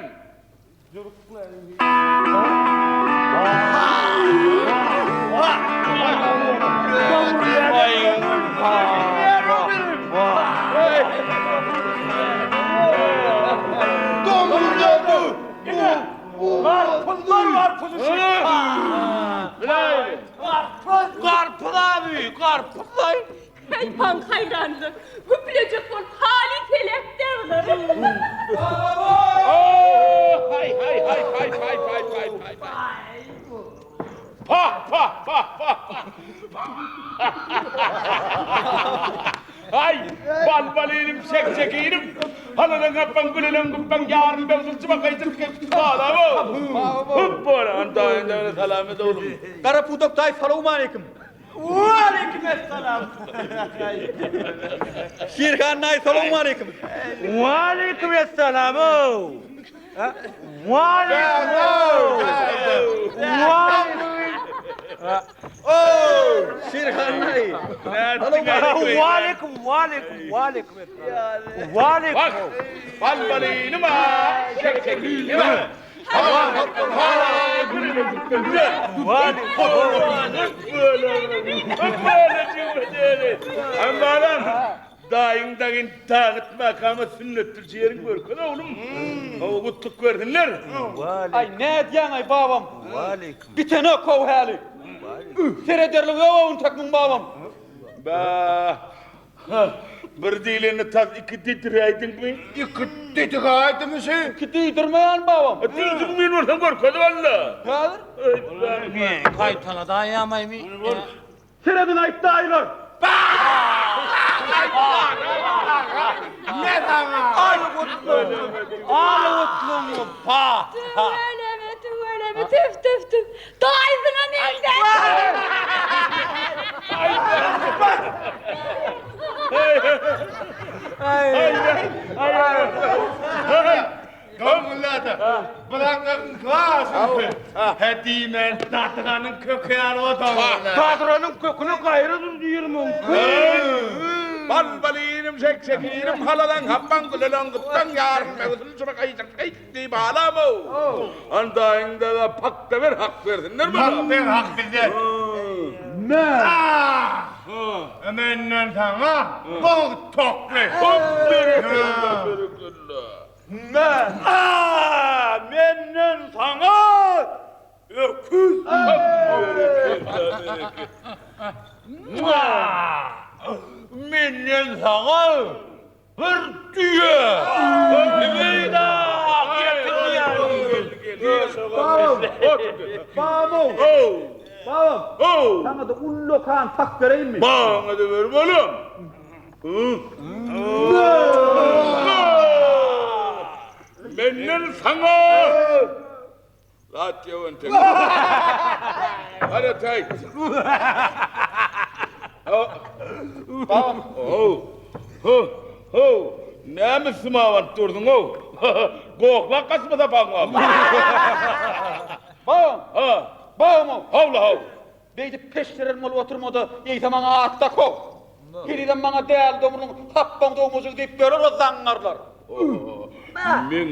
Garpyz abi, garpyz aý. Haýpaň haýranlar, güplejek bolup halys heläkdä bular. Hay hay hay hay hay hay hay hay. Pa pa pa pa. Hay bal bal inim çek çek inim. Haladan gappan gülelen guppan ýarym bewzil çyba gaýdyp gelip bala bu. Hüp bora anda anda salamet oglum. Gara pudak daýy salowmaleýkim. Waleýkim essalam. Şirhan daýy salowmaleýkim. Waleýkim essalam. Waleýkim. Şirhan daýy. Waleýkim, waleýkim, waleýkim. Waleýkim. Bak bal bal inim ha. Çek çek inim ha. Ambalam daýyň dagyn tagyt makama sünnetdirji ýeriň görkez oglum. O gutluk bersinler. Aý nädýäň aý babam? Waleýkim. Bitenok how häli. Serederlik ýok own takmyň babam. Ba. Bir diýleni tas iki didiräýdiňmi? Iki didiräýdimi şi? Iki diýdirmeýän babam. Diýdirmeýän bolsaň görkezip alla. Häzir. Gaýtaladaýamaýmy? Serediň aýt daýylar. Ne saňa? Al gutlugyňy, al gutlugyňy, pa. Tüweleme, tüweleme, tüf, tüf, tüf. Daýysyna meňzäp. Doňňullada, bulaňňyň klasy. Hä diýmän, datranyň köki ýaly o doňňullada. Datranyň köküne gaýra dur diýerin oň. Bal balynym şek şekirim halalan happan gülelen gytdan ýarym möwsüm çybyk aýjak eýt diýip alam-ow. Andaýyňda-da pakda ber hak bersinler maňa. Hak ber hak bize. Mä. Menden saňa bug tokly. Hop berekella berekella. Mä. Menden saňa öküz. Hop berekella berekella. Mä. Menden saňa bir düýe. Babam. Babam. Saňa-da ullakan pak bereýinmi? Maňa-da ber balam. Menden saňa zat ýok entek. Hara taý. Babam. How. Ho. Ho. Näme symap alyp durduň-ow? Gohlak gaçmasa paňňa. Babam. Ha. Babam-ow. Howla-how. Beýdip peşteren bolup oturma-da, eýse maňa at dak-ow. Henizem maňa däli domrunyň hapbaň dogmajygy diýip ýörer o zaňňarlar. Meň,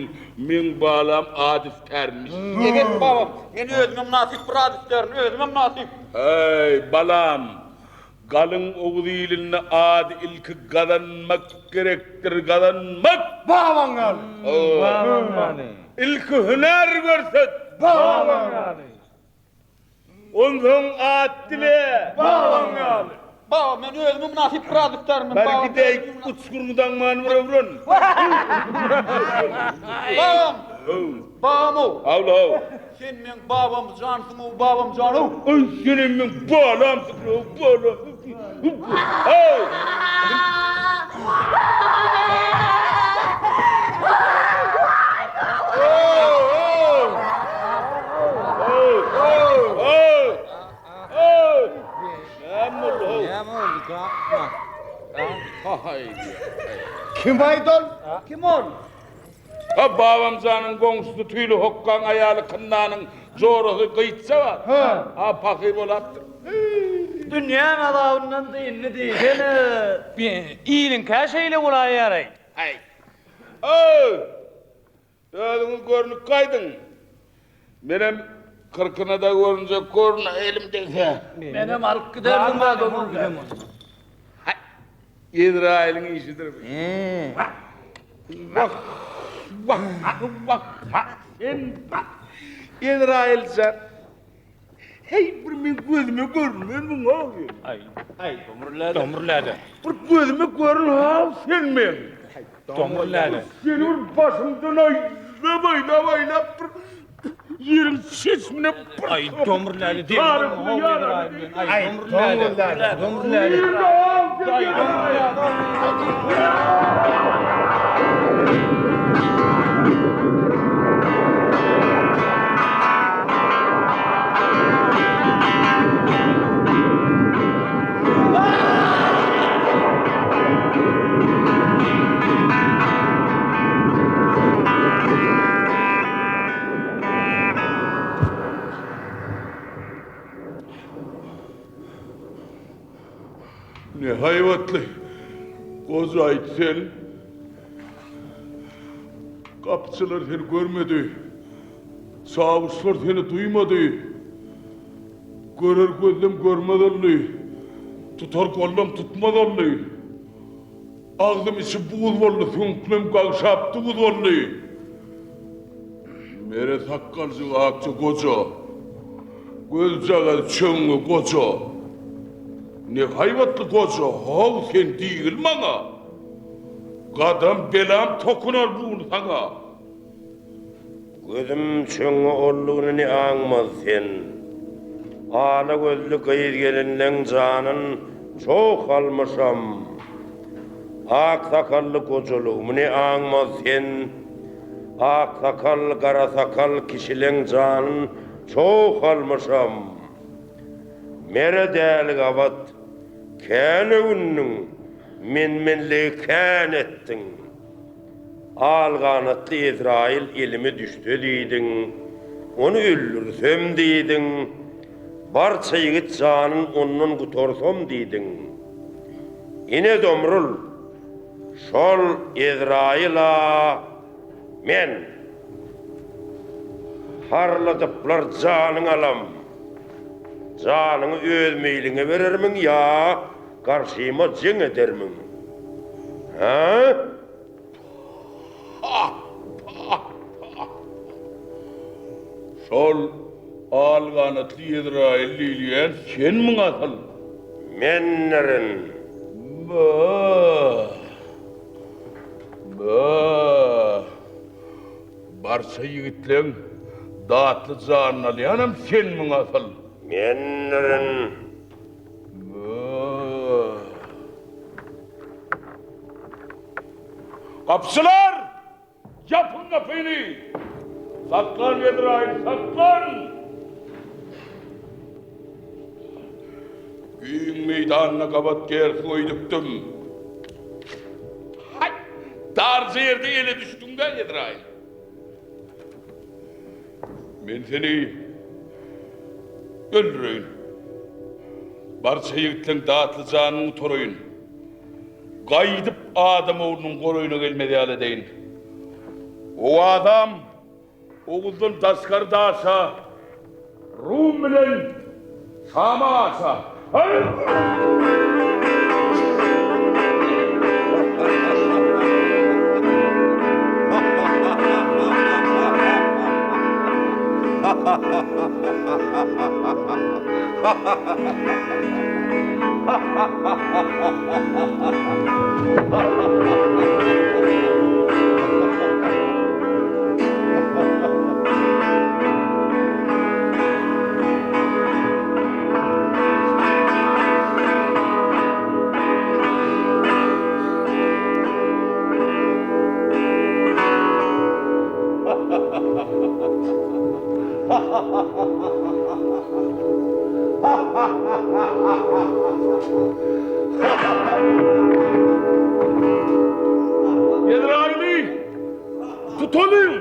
meň balam at istermiş. Eget, babam, men özüme mynasyp bir at istärin, özüme mynasyp. Eý, balam, galyň oguz ilinde ady ilki gazanmak gerekdir, gazanmak! Babaň ýaly. Babaň ýaly. Ilki hünär görset. Babaň ýaly. Onsoň at dile. Babaň ýaly. Baba, men özüme mynasyp bir at istärin. Bar gidäý, uçguryňy daňman bir öwren. Babam! Babam-ow! Haw-la-how. Sen meň babam jansyň-ow, babam jan-ow! Aý, senem meň balamsyň-ow, balam. Haw! Haý. Kim aýdy ol? Kim ol? Ha babam janyň goňşusy tüýli hokgaň aýaly Kynnanyň jorasy Gyýtja bar. Ha pahyr bolapdyr. Dünýäň azabyndan dyndy diýsene. Iliňkä şeýle bolaýýar-aý. Haý. Öý! Özüňiz görnüp gaýdyň. Menem kyrkyna-da görünjek görün, elim degse. Menem alyp giderdim adamyny. Haý, Ezraýylyň işidir bu. Wah, wah, wah, sen Ezraýyl jan. Heý, bir meň gözüme görünmezmiň-ow sen? Aý, aý, Domrul däde. Domrul däde. Bir gözüme görün how sen meň. Domrul däde. Seni bir başymdan aýlap, aýlap, aýlap bir ýeriň çeşmine bir Aý, Domrul däde, dem bolma how Ezraýyl bilen. Aý, Domrul däde. Domrul däde. Aý, Domrul däde. Ne haýbatly gojaýt sen. Gapyçylar seni görmedi. Çawuşlar seni duýmady. Görer gözlem görmez oldy. Tutar gollam tutmaz oldy. Agzym içi buz boldy, süňklem gagşap duz boldy. Mere sakgaljyk akja goja, Gözjagaz çöňňe goja. Ne haýbatly goja, how sen diýgil maňa. Gadam belam tokunar bu gün saňa. Gözüm çöňňe oldugyny ne aňmaz sen. Ala gözli gyz-gelinleň janyn çoh almyşam. Ak sakally gojalygymy ne aňmaz sen. Ak sakal, gara sakal kişileň janyn çoh almyşam. Mere däli gabat, kän öwündiň, men-menligi kän etdiň. Al ganatly Ezraýyl elime düşse diýdiň, ony öldürsem diýdiň, barça ýigit janyn ondan gutarsam diýdiň. Ine Domrul, şol Ezraýyl-a men. Harladyplar janyň alam. Janyňy öz meýliňe berermiň ýa Garşyma jeň edermiň? Hä? Pah! Pah! Pah! Şol al ganatly Ezraýyl diýilýän senmiň asyl? Mendirin. Bah! Bah! Barça ýigitleň datly janyny alýanam senmiň asyl? Mendirin. Gapyçylar! Ýapyň gapyny! Saklan, Ezraýyl, saklan! Giň meýdanda gabat gersiň öýdüpdim. Haý, darja ýerde ele düşdüň-dä, Ezraýyl. Men seni öldüreýin. Barça ýigitleň datly janyny gutaraýyn. Gaýdyp adam oglunyň golaýyna gelmez ýaly edeýin. Owazam Oguzdan daşgary daşa, Rum bilen Şama gaça. Ezraýyly tutalyň!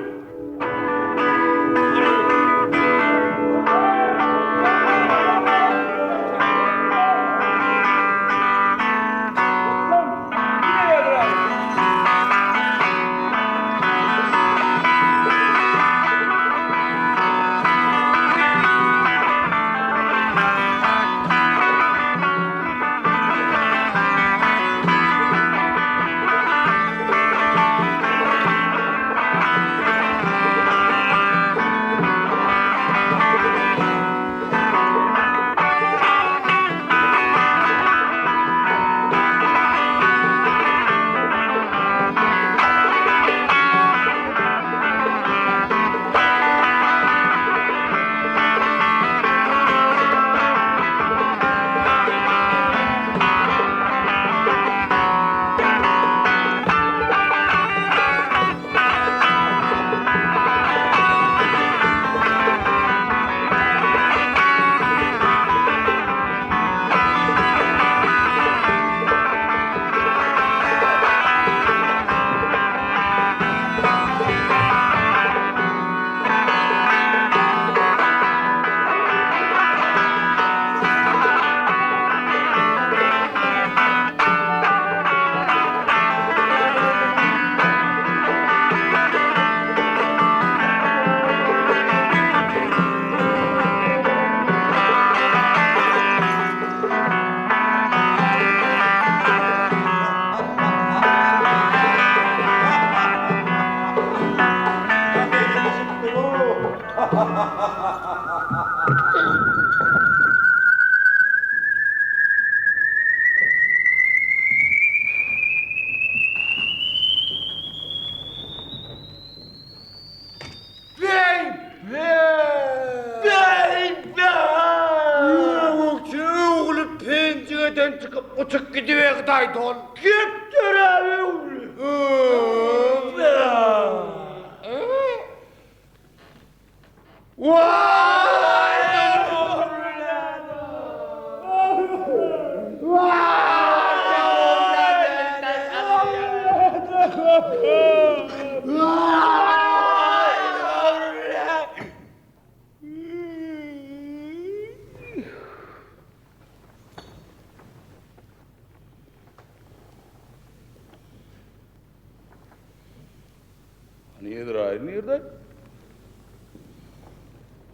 Hany Ezraýyl nirde?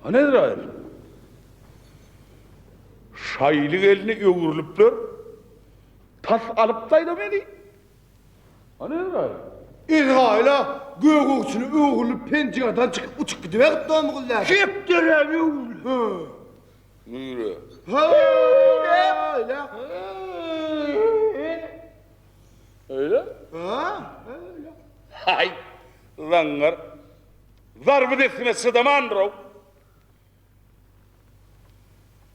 Hany Ezraýyl? Şaýly gelni öwrülipler. Tas alyp daýda meni. Hany Ezraýyl? Ezraýyl-a gögegçini öwrülip penjireden çykyp uçup gidiberipdi omugul däde. Kepderä öwrülip. Nire? Öýle. Öýle? Ha, öýle. Haý, zaňňar. Zarby dessine çydamandyr-ow.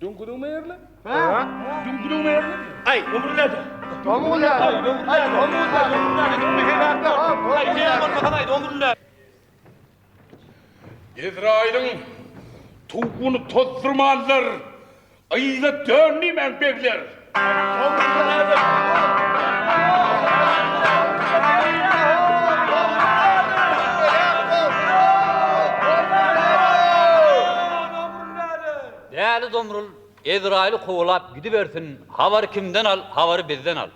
Düňküdigime ýerle? Ha? Düňküdigime ýerle? Aý, ömrüläde. Domulä. Aý, domulä. Aý, sen bolmasaň aý, domulä. Ezraýylyň tuguny tozdurmanlar, yza döndimäň begler! Däli Domrul Ezraýyly kowalap gidibersin, habary kimden al, habary bizden al.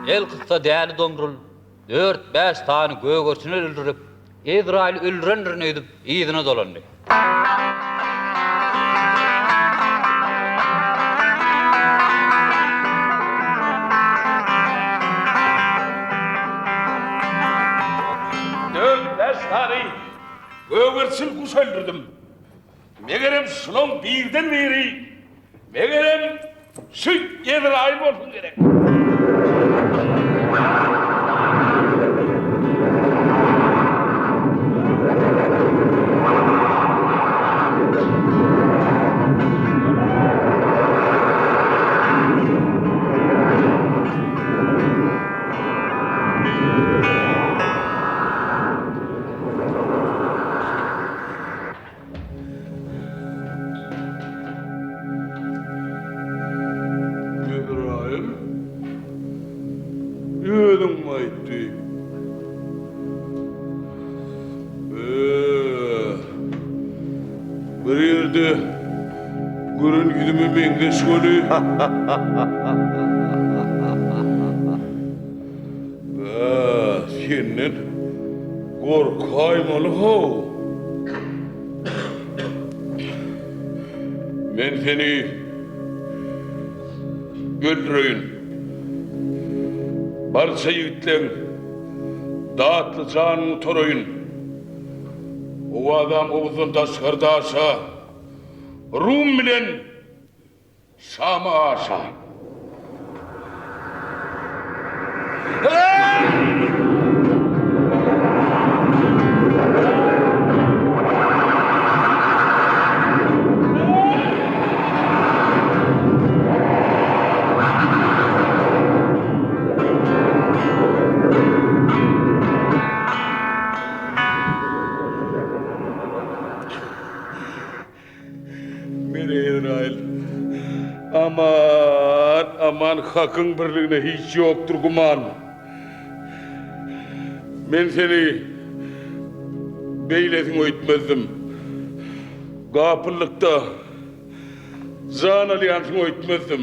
Elkyssa Däli Domrul. Dört-bäş sany gögerçini öldürip, Ezraýyly öldürendirin öýdüp, yzyna dolandy. Dört-bäş sany gögerçin guş öldürdim. Megerem şulaň birden biri, megerem şu Ezraýyl bolsun gerek. Ezraýyl, özüňmi aýtdy? Bir ýerde gören ýüzüme meňzeş weli. Bä, senden gorkaýmaly-how. Men seni öldüreýin. Barça ýigitleň datly janyny gutaraýyn. Owazaň Oguzdan daşgarda aşa, Rum bilen Şama aşa. Meni Ezraýyl, Aman, aman, Hakyň birligine hiç ýokdur güman. Men seni beýlesiň öýtmezdim. Gapyllykda jan alýansyň öýtmezdim.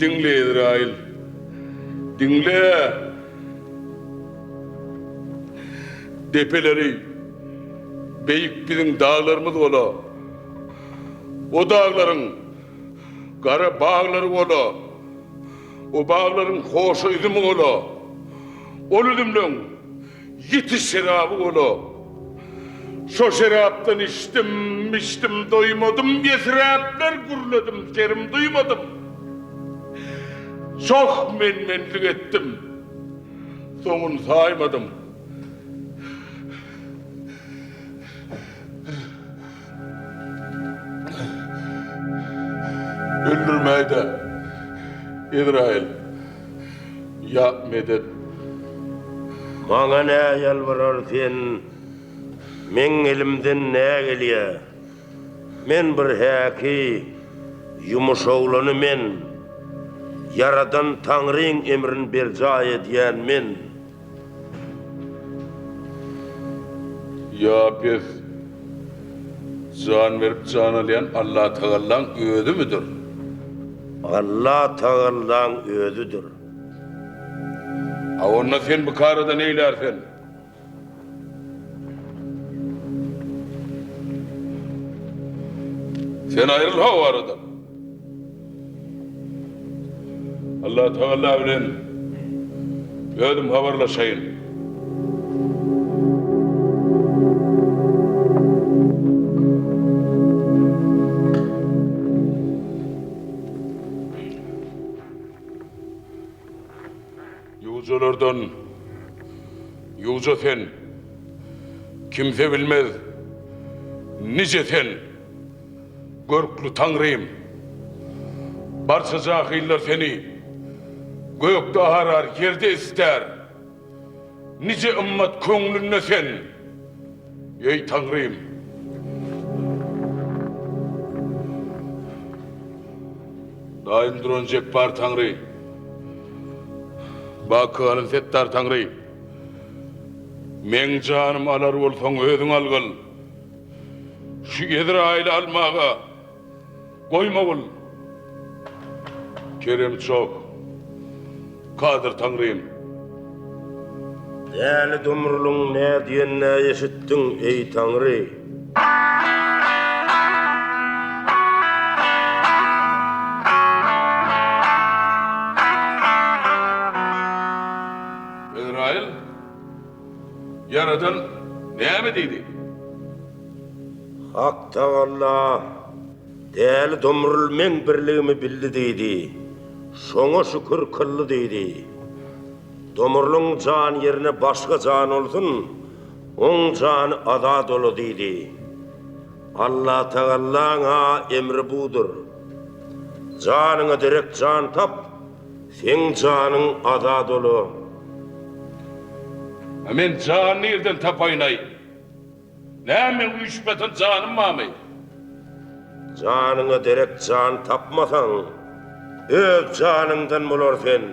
Diňle, Ezraýyl, diňle! Depeleri beýik biziň daglarymyz bola, O daglaryň gara baglary bola, O baglaryň hoşa üzümi bola, Ol üzümleň ýiti şeraby bola. Şo şerapdan içdim, içdim, doýmadym, Esräpler gürledim, serim duýmadym. Çoh men-menlik etdim, soňun saýmadym. Öldürmäý-dä, Ezraýyl, ýa medet. Maňa nä ýalbarar sen, meň elimden nä gelýä? Men bir häki, ýumuş oglany men. Ýaradan Taňryň emrin berjaý edýän men. Ýa pes, jan berip jan alýan Allatagallaň özümidir? Allatagallaň özüdir. A onda sen bu karada neýlär sen? Sen aýryl how aradan. Allatagalla bilen özüm habarlaşaýyn. Ýuwjalardan ýuwja sen, Kimse bilmez nije sen, Görkli Taňrym. Barça jahyllar seni Gökde arar, ýerde istär. Nije ymmat köňlünde sen, Eý, Taňrym! Daýym duran Jepbar Taňry, Baky galan Setdar Taňry, Meň janym alar bolsaň özüň algyl. Şu Ezraýyly almaga goýmagyl. Keremi çok. Kadyr Taňrym. Däli Domrulyň nä diýenini eşitdiň, eý, Taňry. Ezraýyl, Ýaradan näme diýdi? Hak Tagalla, Däli Domrul meň birligimi bildi diýdi. Şoňa şükür kyldy diýdi. Domrulyň jany ýerine başga jan bolsun, oň jany azat ola diýdi. Allatagallaň-a emri budur. Janyňa derek jan tap, seň janyň azat ola. A men jany nirden tapaýyn-aý? Näme meň üýşüp ýatan janym barmy? Janyňa derek jan tapmasaň, öz janyňdan bolar sen.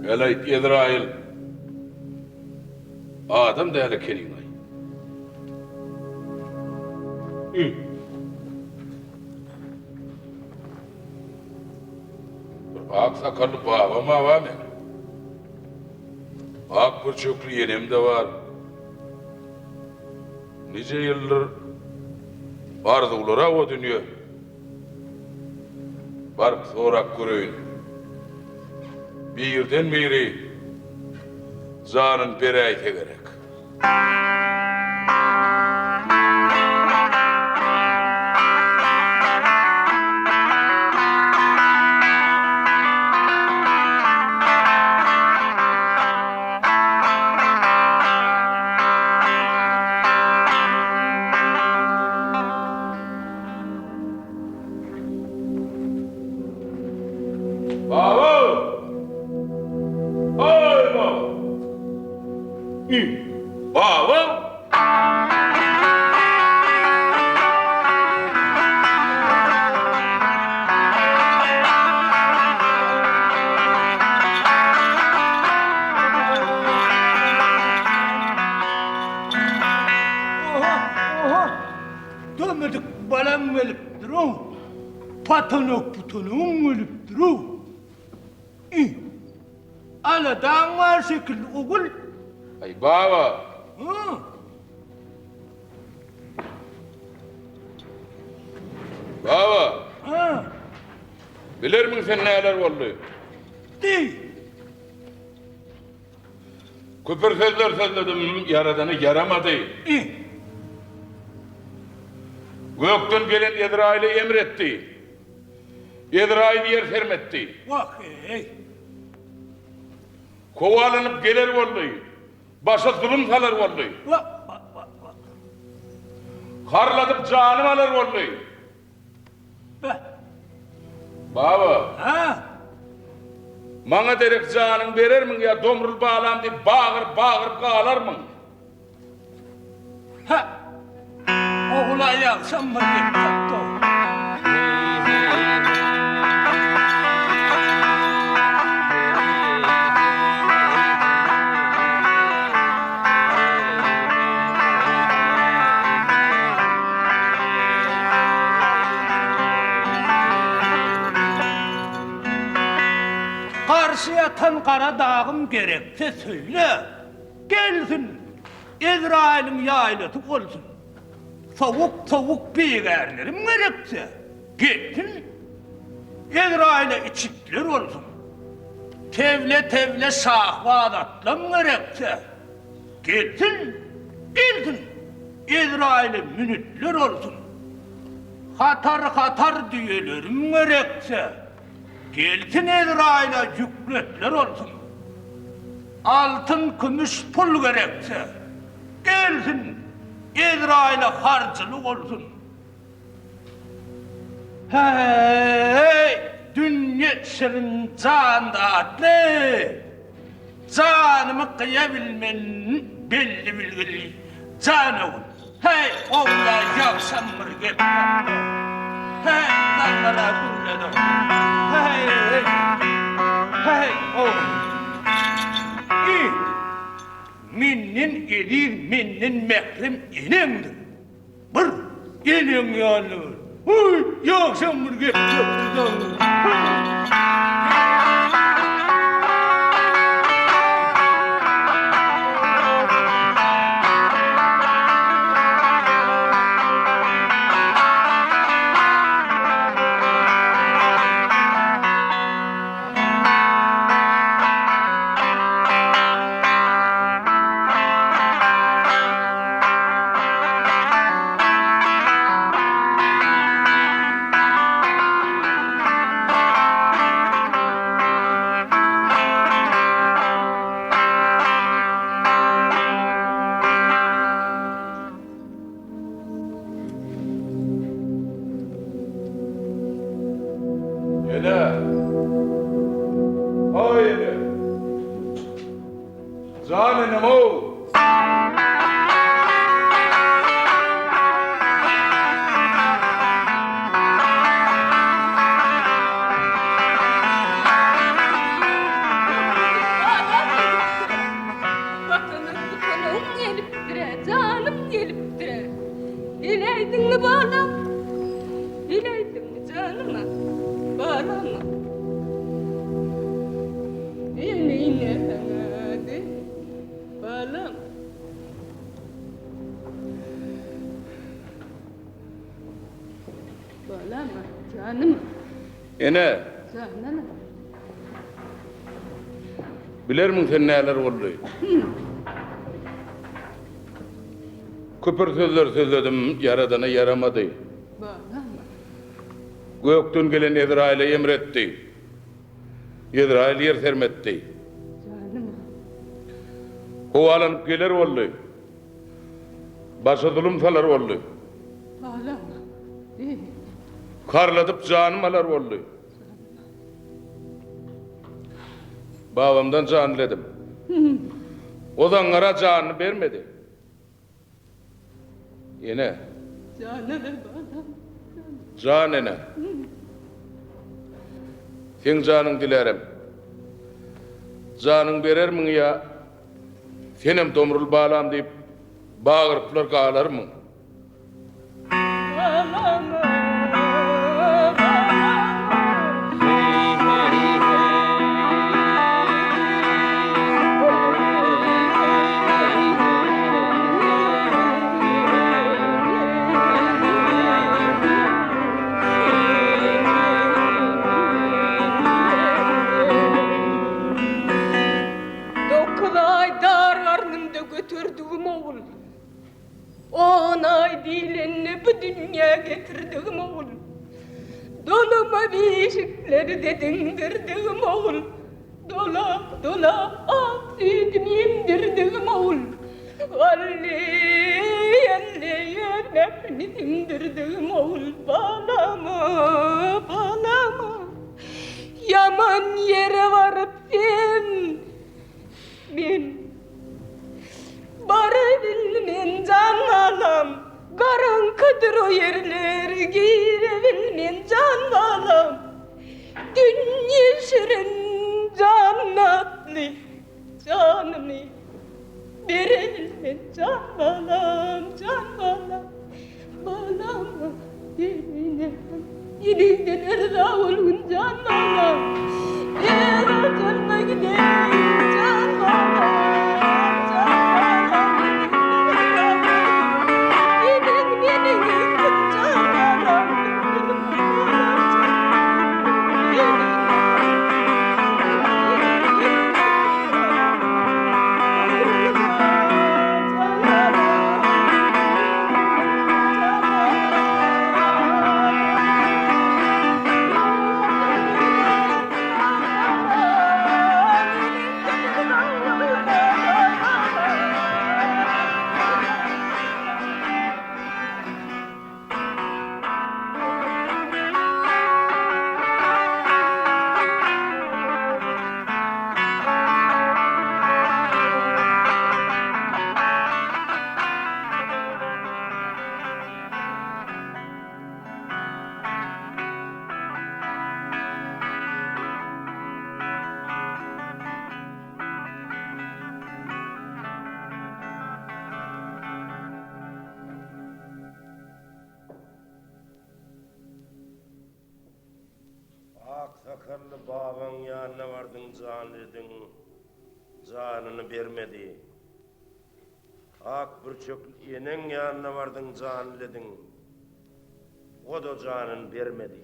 Gel-aýt, Ezraýyl, adam däl ekeniň-aý. Bir ak sakally babam-a bar meň. Ak pürçekli enem-de bar. Nije ýyldyr arzuwlara o dünýe. Baryp sorap göreýin. Birden biri janyn beräýse gerek. Baba! Aý baba! Baba! Oha, oha! Dömedik balam gelipdir-ow. Patanok putanogym gelipdir-ow. Ih! Aladaň bar şekilli ogul. Aý baba. Hı. Baba. Hı. Bilermiň sen näler boldy? Diý. Küpür sözler sözledim, Ýaradana ýaramady. Ih. Gökden gelen Ezraýyla emr etdi. Ezraýyl ýer sermetdi. Wah-eý! Kowalanyp geler boldy. Başa zulum salar boldy. Wah-wah-wah-wah! Harladyp janym alar boldy. Beh! Baba! Hä? Maňa derek janyňy berermiň ýa Domrul balam diýip bagyryp-bagyryp galarmyň? Hä! Ogul-a ýagşam bir gep tapdy-ow. Garşy ýatan gara dagym gerekse söýle. Gelsin, Ezraýylyň ýaýlasy bolsun. Sowuk-sowuk begärlerim gerekse, gelsin, Ezraýyla içitler bolsun. Tewle-tewle şahbaz atlam gerekse, gelsin, gelsin, Ezraýyla münütler bolsun. Hatar-hatar düýelerim gerekse, Gelsin Ezraýyla ýükletler bolsun. Altyn, kümüş, pul gerekse, gelsin, Ezraýyla harjyly bolsun. Häý, dünýe şirin jan datly, Janymy gyýa bilmen belli bilgili, jan ogul. Häý, ogla ýagşam bir gep tapdy. Häý, zaňňara gürledi. Häý, häý, ogul. I, menden eziz, menden mährem eneňdir. Bir eneň ýanyna bar. Häý, ýagşam bir gep tapdy zaňňar. Häý. Jan enem-ow! Watana tutanagym gelipdir-ä, janym gelipdir-ä. Geläýdiňmi, balam? Geläýdiňmi, janym-a, balam-a? Eneýine saňa-da, balam. Balam-a, janym-a. Ene! Janym-a. Bilermiň sen näler boldy? Küpür sözler sözledim, Ýaradana ýaramady. Gökden gelen Ezraýyla emr etdi. Ezraýyl ýer sermetdi. Howalanyp geler boldy. Başa zulum salar boldy. Karladyp janym alar boldy. Babamdan jan diledim. O zaňňara janyny bermedi. Ene. Jan ene balam. Jan ene. Seň janyň dilärem. Janyň berermiň ýa senem Domrul balam diýip bagyryplar galarmyň? Dokuzaý dar garnymda göterdigim ogul. On aý diýlende bu dünýä getirdigim ogul. Dolama bişikleri-de diňdirdigim ogul. Dolap-dolap ak süýdüni emdirdigim ogul. Alli-alli mährini siňdirdigim ogul. Balam-a, balam-a, ýaman ýere baryp sen, men. Barabilmen jan balam, Garaňkydyr o ýerler, Girebilmen jan balam. Dünýe şirin jannatly, Janymy berebilmen jan balam, jan balam. Balam, eline, Iliňden yrza bolgun jan balam. Öz watanyma gideýin jan balam, jan balam. Iliňden yrza bolgun. Eneň meniň ýüzüm jan balam. Ak sakally babaň ýanyna bardyň janlydyň, janyny bermedi. Ak bürçekli eneň ýanyna bardyň janlydyň, o-da janyny bermedi.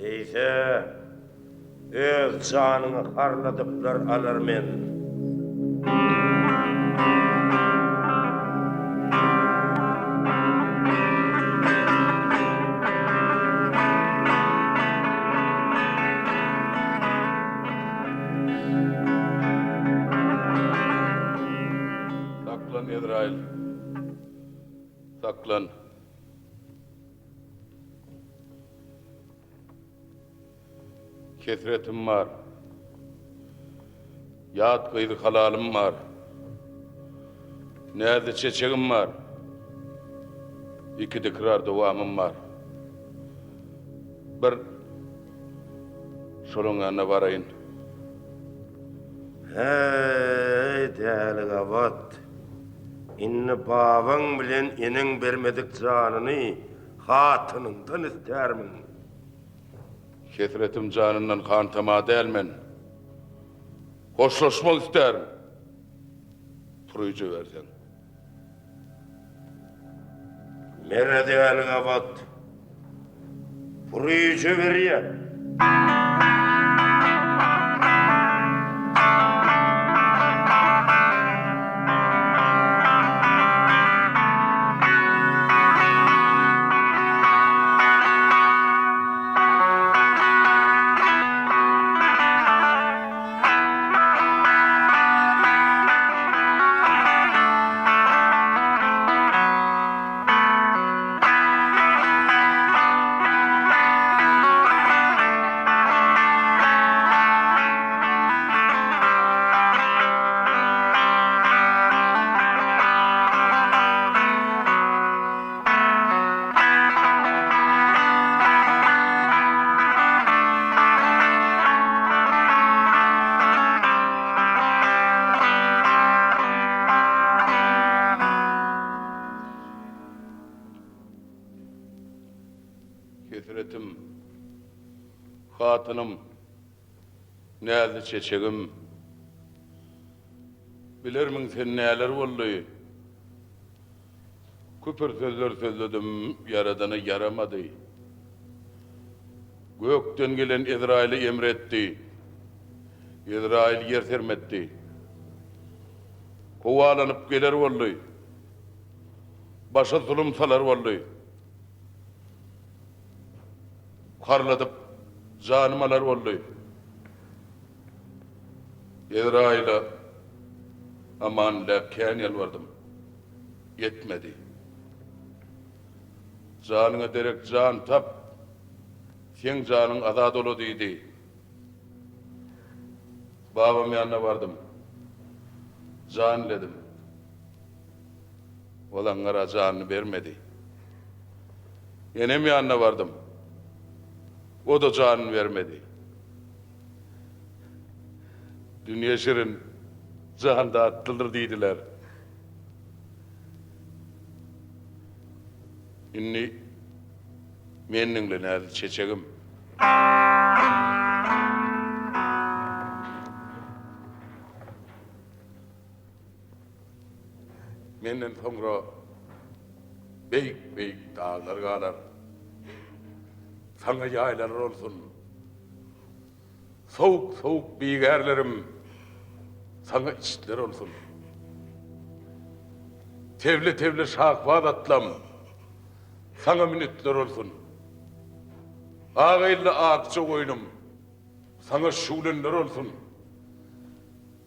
Eýse, öz janyňy harladyplar alar men. Saklan, Ezraýyl, saklan. Hesretim bar. Ýat gyzy halalym bar. Näzli çeçegim bar. Iki dikrar dowamym bar. Bir şolaň ýanyna baraýyn. Häý, däli gabat. Indi babaň bilen eneň bermedik janyny hatynyňdan istärmiň? Hesretim janyndan hantama däl men. Hoşlaşmak istärin. Puryja berseň. Mere däli gabat. Puryja berýän. Hesretim, hatynym, näzli çeçegim. Bilermiň sen näler boldy? Küpür sözler sözledim, Ýaradana ýaramady. Gökden gelen Ezraýyla emr etdi. Ezraýyl ýer sermetdi. Howalanyp geler boldy. Başa zulum salar boldy. Harladyp janym alar boldy. Ezraýyla aman diläp kän ýalbardym. Ýetmedi. Janyňa derek jan tap, seň janyň azat ola diýdi. Babam ýanyna bardym. Jan diledim. Ol aňňara janyny bermedi. Enem ýanyna bardym. O-da janyny bermedi. Dünýe şirin, jan datlydyr diýdiler. Indi meni diňle, näzli çeçegim. Menden soňra beýik-beýik daglar galar. Saňa ýaýlalar bolsun. Sowuk-sowuk bigärlerim saňa içitler bolsun. Teble-teble şahbaz atlam saňa münetler bolsun. Ak elli akja goýnum saňa şüwlenler bolsun.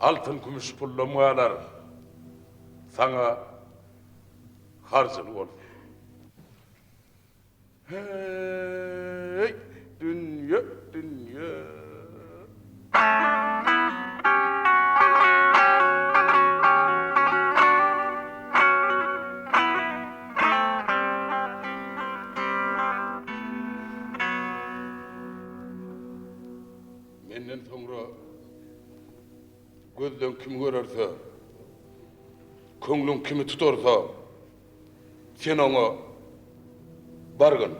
Altyn-kümüş pullam galar saňa harjyny bolsun. Heý, dünýe, dünýe. Menden soňra gözleň kimi görerse, köňlüň kimi tutarsa, Sen oňa bargyn.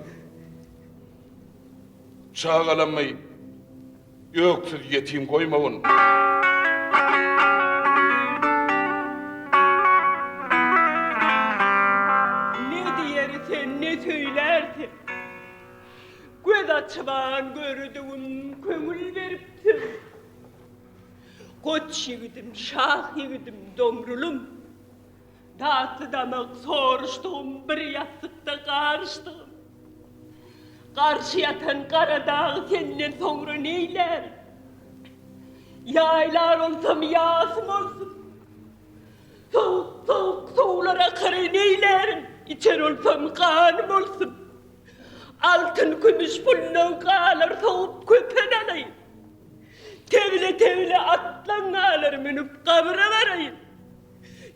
Çagalamy öksüz ýetim goýmagyn. Ne diýer sen, ne söýlär sen? Göz açyban gördügim, köňül beripsiň. Goç ýigidim, şah ýigidim, Domrulym. Datly damak soruşdygym bir ýassykda garyşdygym. Garşy ýatan gara dagy senden soňra neýlärin? Ýaýlar olsam ýasym olsun. Sowuk sowuk suwlar akary neýlärin? Içer olsam ganym olsun. Altyn kümüş pulundan galar sowup köpen alaýyn. Tebile-tebile atlaň galar münüp gabra baraýyn.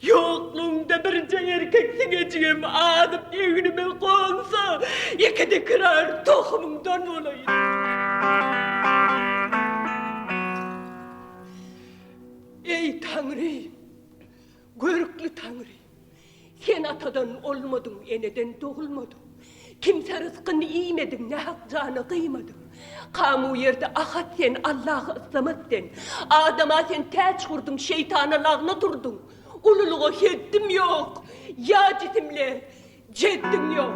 Ýoklugyňda birje erkek siňejigem azyp egnime gonsa, ýeke dikrar tohumyňdan bolaýyn. Eý, Taňry! Görkli Taňry! Sen atadan olmadyň, eneden dogulmadyň. Kimse ryskyny iýmediň, nähak jana gyýmadyň. Kamu ýerde Ahat sen, Allahy yslamat sen. Adama sen täç gurduň, şeýtana lagnat urduň. Ululyga heddim ýok, ýa jisimle jeddiň ýok.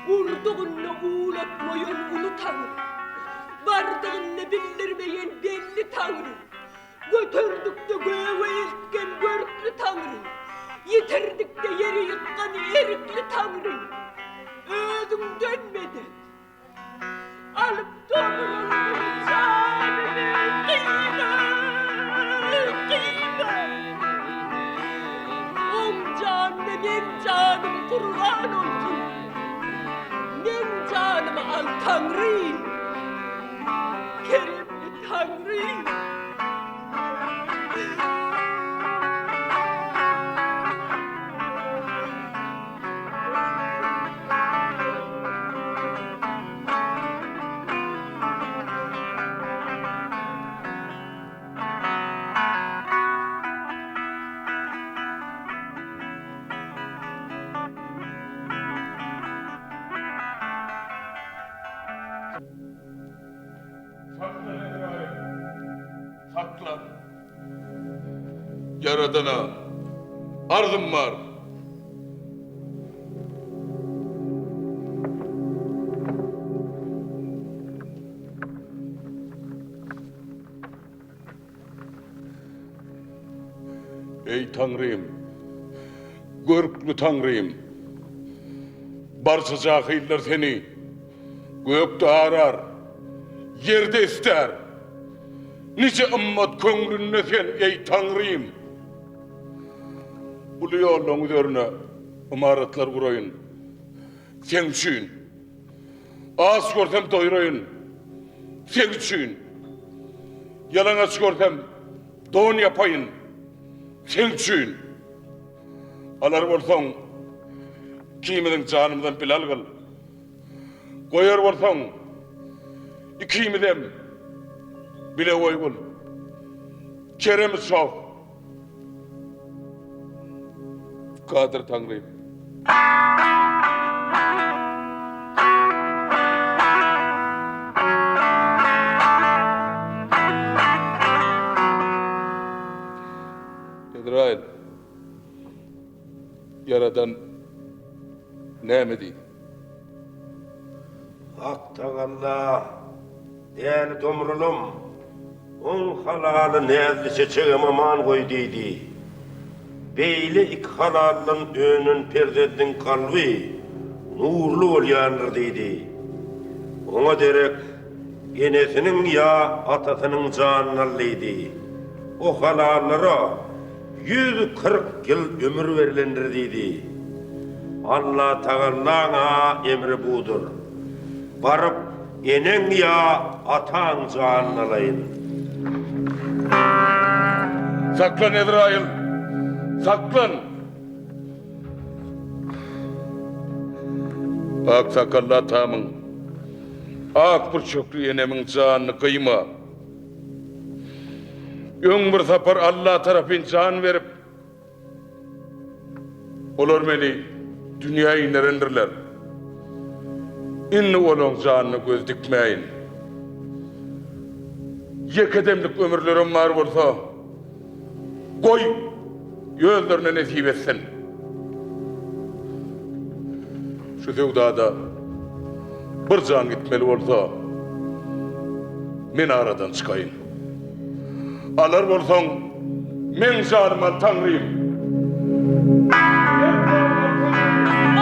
Urdugyny uwlatmaýan uly Taňry, Bardygyny bildirmeýän belli Taňry, Göterdikde göge eltgen görkli Taňry, Ýitirdikde ýere ýykgan erkli Taňry, Özüňden medet! Alyp Domrulnyň janyny gyýma, gyýma! Oň janyna meň janym gurban olsun! Meň janymy al, Taňry! Keremli Taňry! Saklan Ezraýyl, saklan! Ýaradana arzym bar. Eý, Taňrym, görkli Taňrym! Barça jahyllar seni gökde arar, ýerde istär. Nije ymmat köňlünde sen, eý, Taňrym! Uly ýollaň üzerine ymaratlar guraýyn, Seň üçin. Aç görsem doýraýyn, Seň üçin. Ýalaňaç görsem don ýapaýyn, Seň üçin. Alar bolsaň, ikimiziň janymyzam bile algyl. Goýar bolsaň, ikimizem bile goýgul. Keremi çoh. Kadyr Taňrym. Ezraýyl, Ýaradan näme diýdi? Hak Tagalla, Däli Domrulym, oň halaly näzli çeçegem aman goý diýdi. Beýle iki halaldan önen perzendiň kalby nurly bolýandyr diýdi. Oňa derek enesiniň ýa atasynyň janyny al diýdi. O halallara 140 ýyl ömür berlendir diýdi. Allatagallaň-a emri budur. Baryp, eneň ýa ataň janyny alaýyn. Saklan, Ezraýyl, saklan! Ak sakally atamyň, ak pürçekli enemiň janyny gyýma. Öň bir sapar Alla tarapyn jan berip, olar meni dünýä inderendirler. Indi olaň janyna göz dikmäýin. Ýeke demlik ömürlerem bar bolsa, goý, özlerine nesip etsin. Şu söwdada bir jan gitmeli bolsa, men aradan çykaýyn. Alar bolsaň, meň janymy al, Taňrym!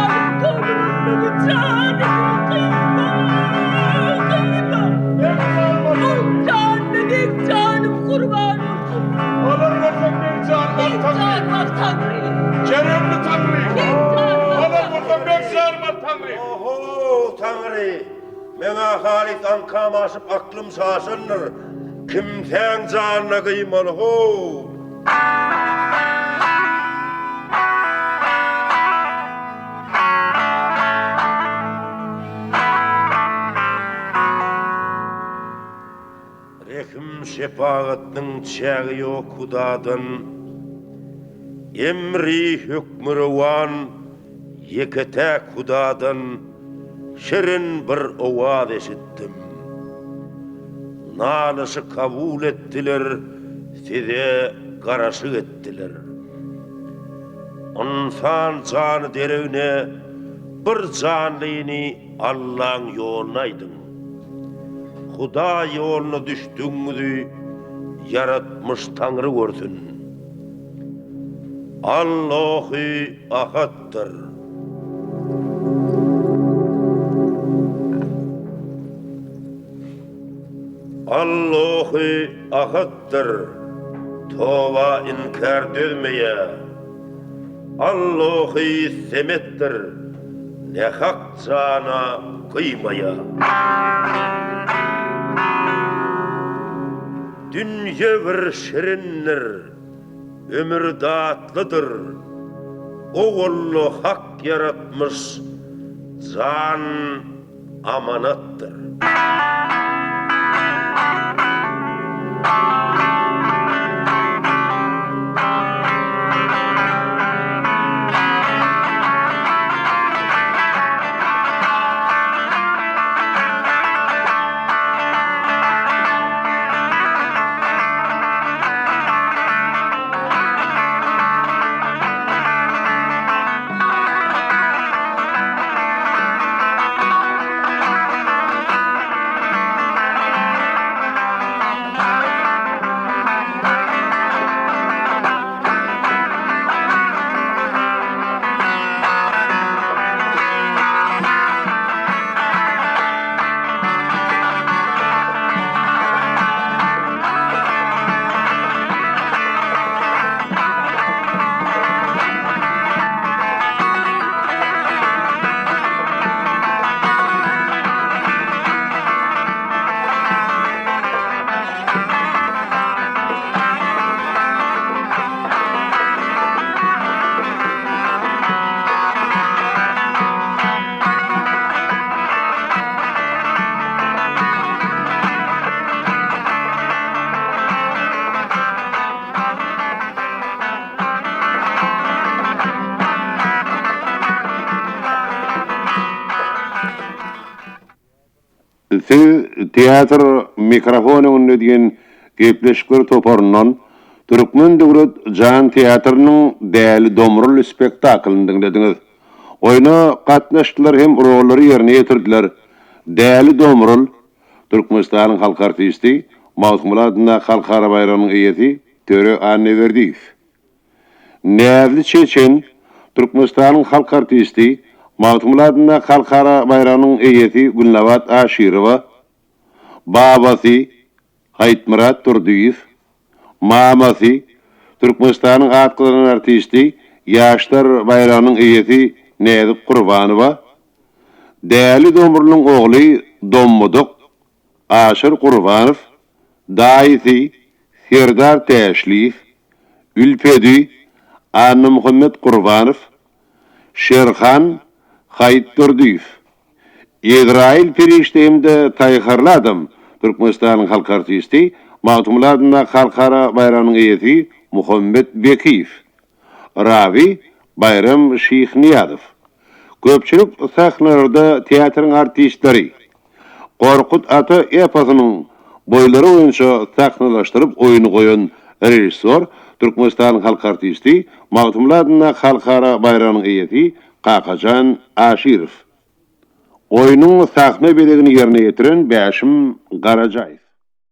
Alyp Taňrym! janyna gyýma, gyýma. Oň janyna meň janym gurban bolsun. Olar bolsa meň janym al Meň janym al Taňry. Keremli Taňry. Meň janym al Olar bolsa meň janym al Taňry. Oho, Taňry! Meň-ä halys aňkam aşyp aklym çaşandyr. Kimsäň janyna gyýmaly how? Rehim-şepagatnyň çägi ýok Hudadan, Emri hökmürowan ýeke-täk Hudadan şirin bir owaz eşitdim. Nalyşy kabul etdiler, size garaşyk etdiler. Ynsan jany deregine bir janlyny Allaň ýoluna aýdyň. Hudaý ýoluna düşdügiňizi ýaratmyş Taňry görsün. Allohy Ahatdyr. Allohy Ahatdyr, toba inkär dözmeýär. Allohy Semetdir, nähak jana gyýmaýar. Dünýe bir şirindir, ömür datlydyr, Owalda Hak ýaratmyş jan amanatdyr. Siz Teatr mikrofon öňünde diýen gepleşikler toparyndan Türkmen döwlet jan teatrynyň Däli Domrul spektaklyny diňlediňiz. Oýna gatnaşdylar hem rollary ýerine ýetirdiler Däli Domrul, Türkmenistanyň halk artisti, Magtymguly adyndaky Halkara baýragynyň eýesi Töre Annaberdiýew. Näzli Çeçen, Türkmenistanyň halk artisti, Magtymguly adyndaky Halkara baýragynyň eýesi Gülnabat Aşyrowa, babasy Haýytmyrat Durdyýew, mamasy, Türkmenistanyň at gazanan artisti, Ýaşlar baýragynyň eýesi Näzik Gurbanowa, Däli Domrulyň ogly Dommudyk, Aşyr Gurbanow, daýysy Serdar Täşliýew, Ülpedi, Annamuhammet Gurbanow, Şerhan Haýytdurdyýew. Ezraýyl perişde hem-de taýharly adam, Türkmenistanyň halk artisti, Magtymguly adyndaky Halkara baýragynyň eýesi Muhammet Bekiýew. Rawy Baýram Şyhnyýazow. Köpçülik sahnalarda teatryň artistleri Gorkut ata eposynyň boýlary boýunça sahnalaşdyryp oýny goýan režissýor, Türkmenistanyň halk artisti, Magtymguly adyndaky Halkara baýragynyň eýesi Kakajan Aşyrow. Oýnuň sahna bezegini ýerine ýetiren Bäşim Garajaýew.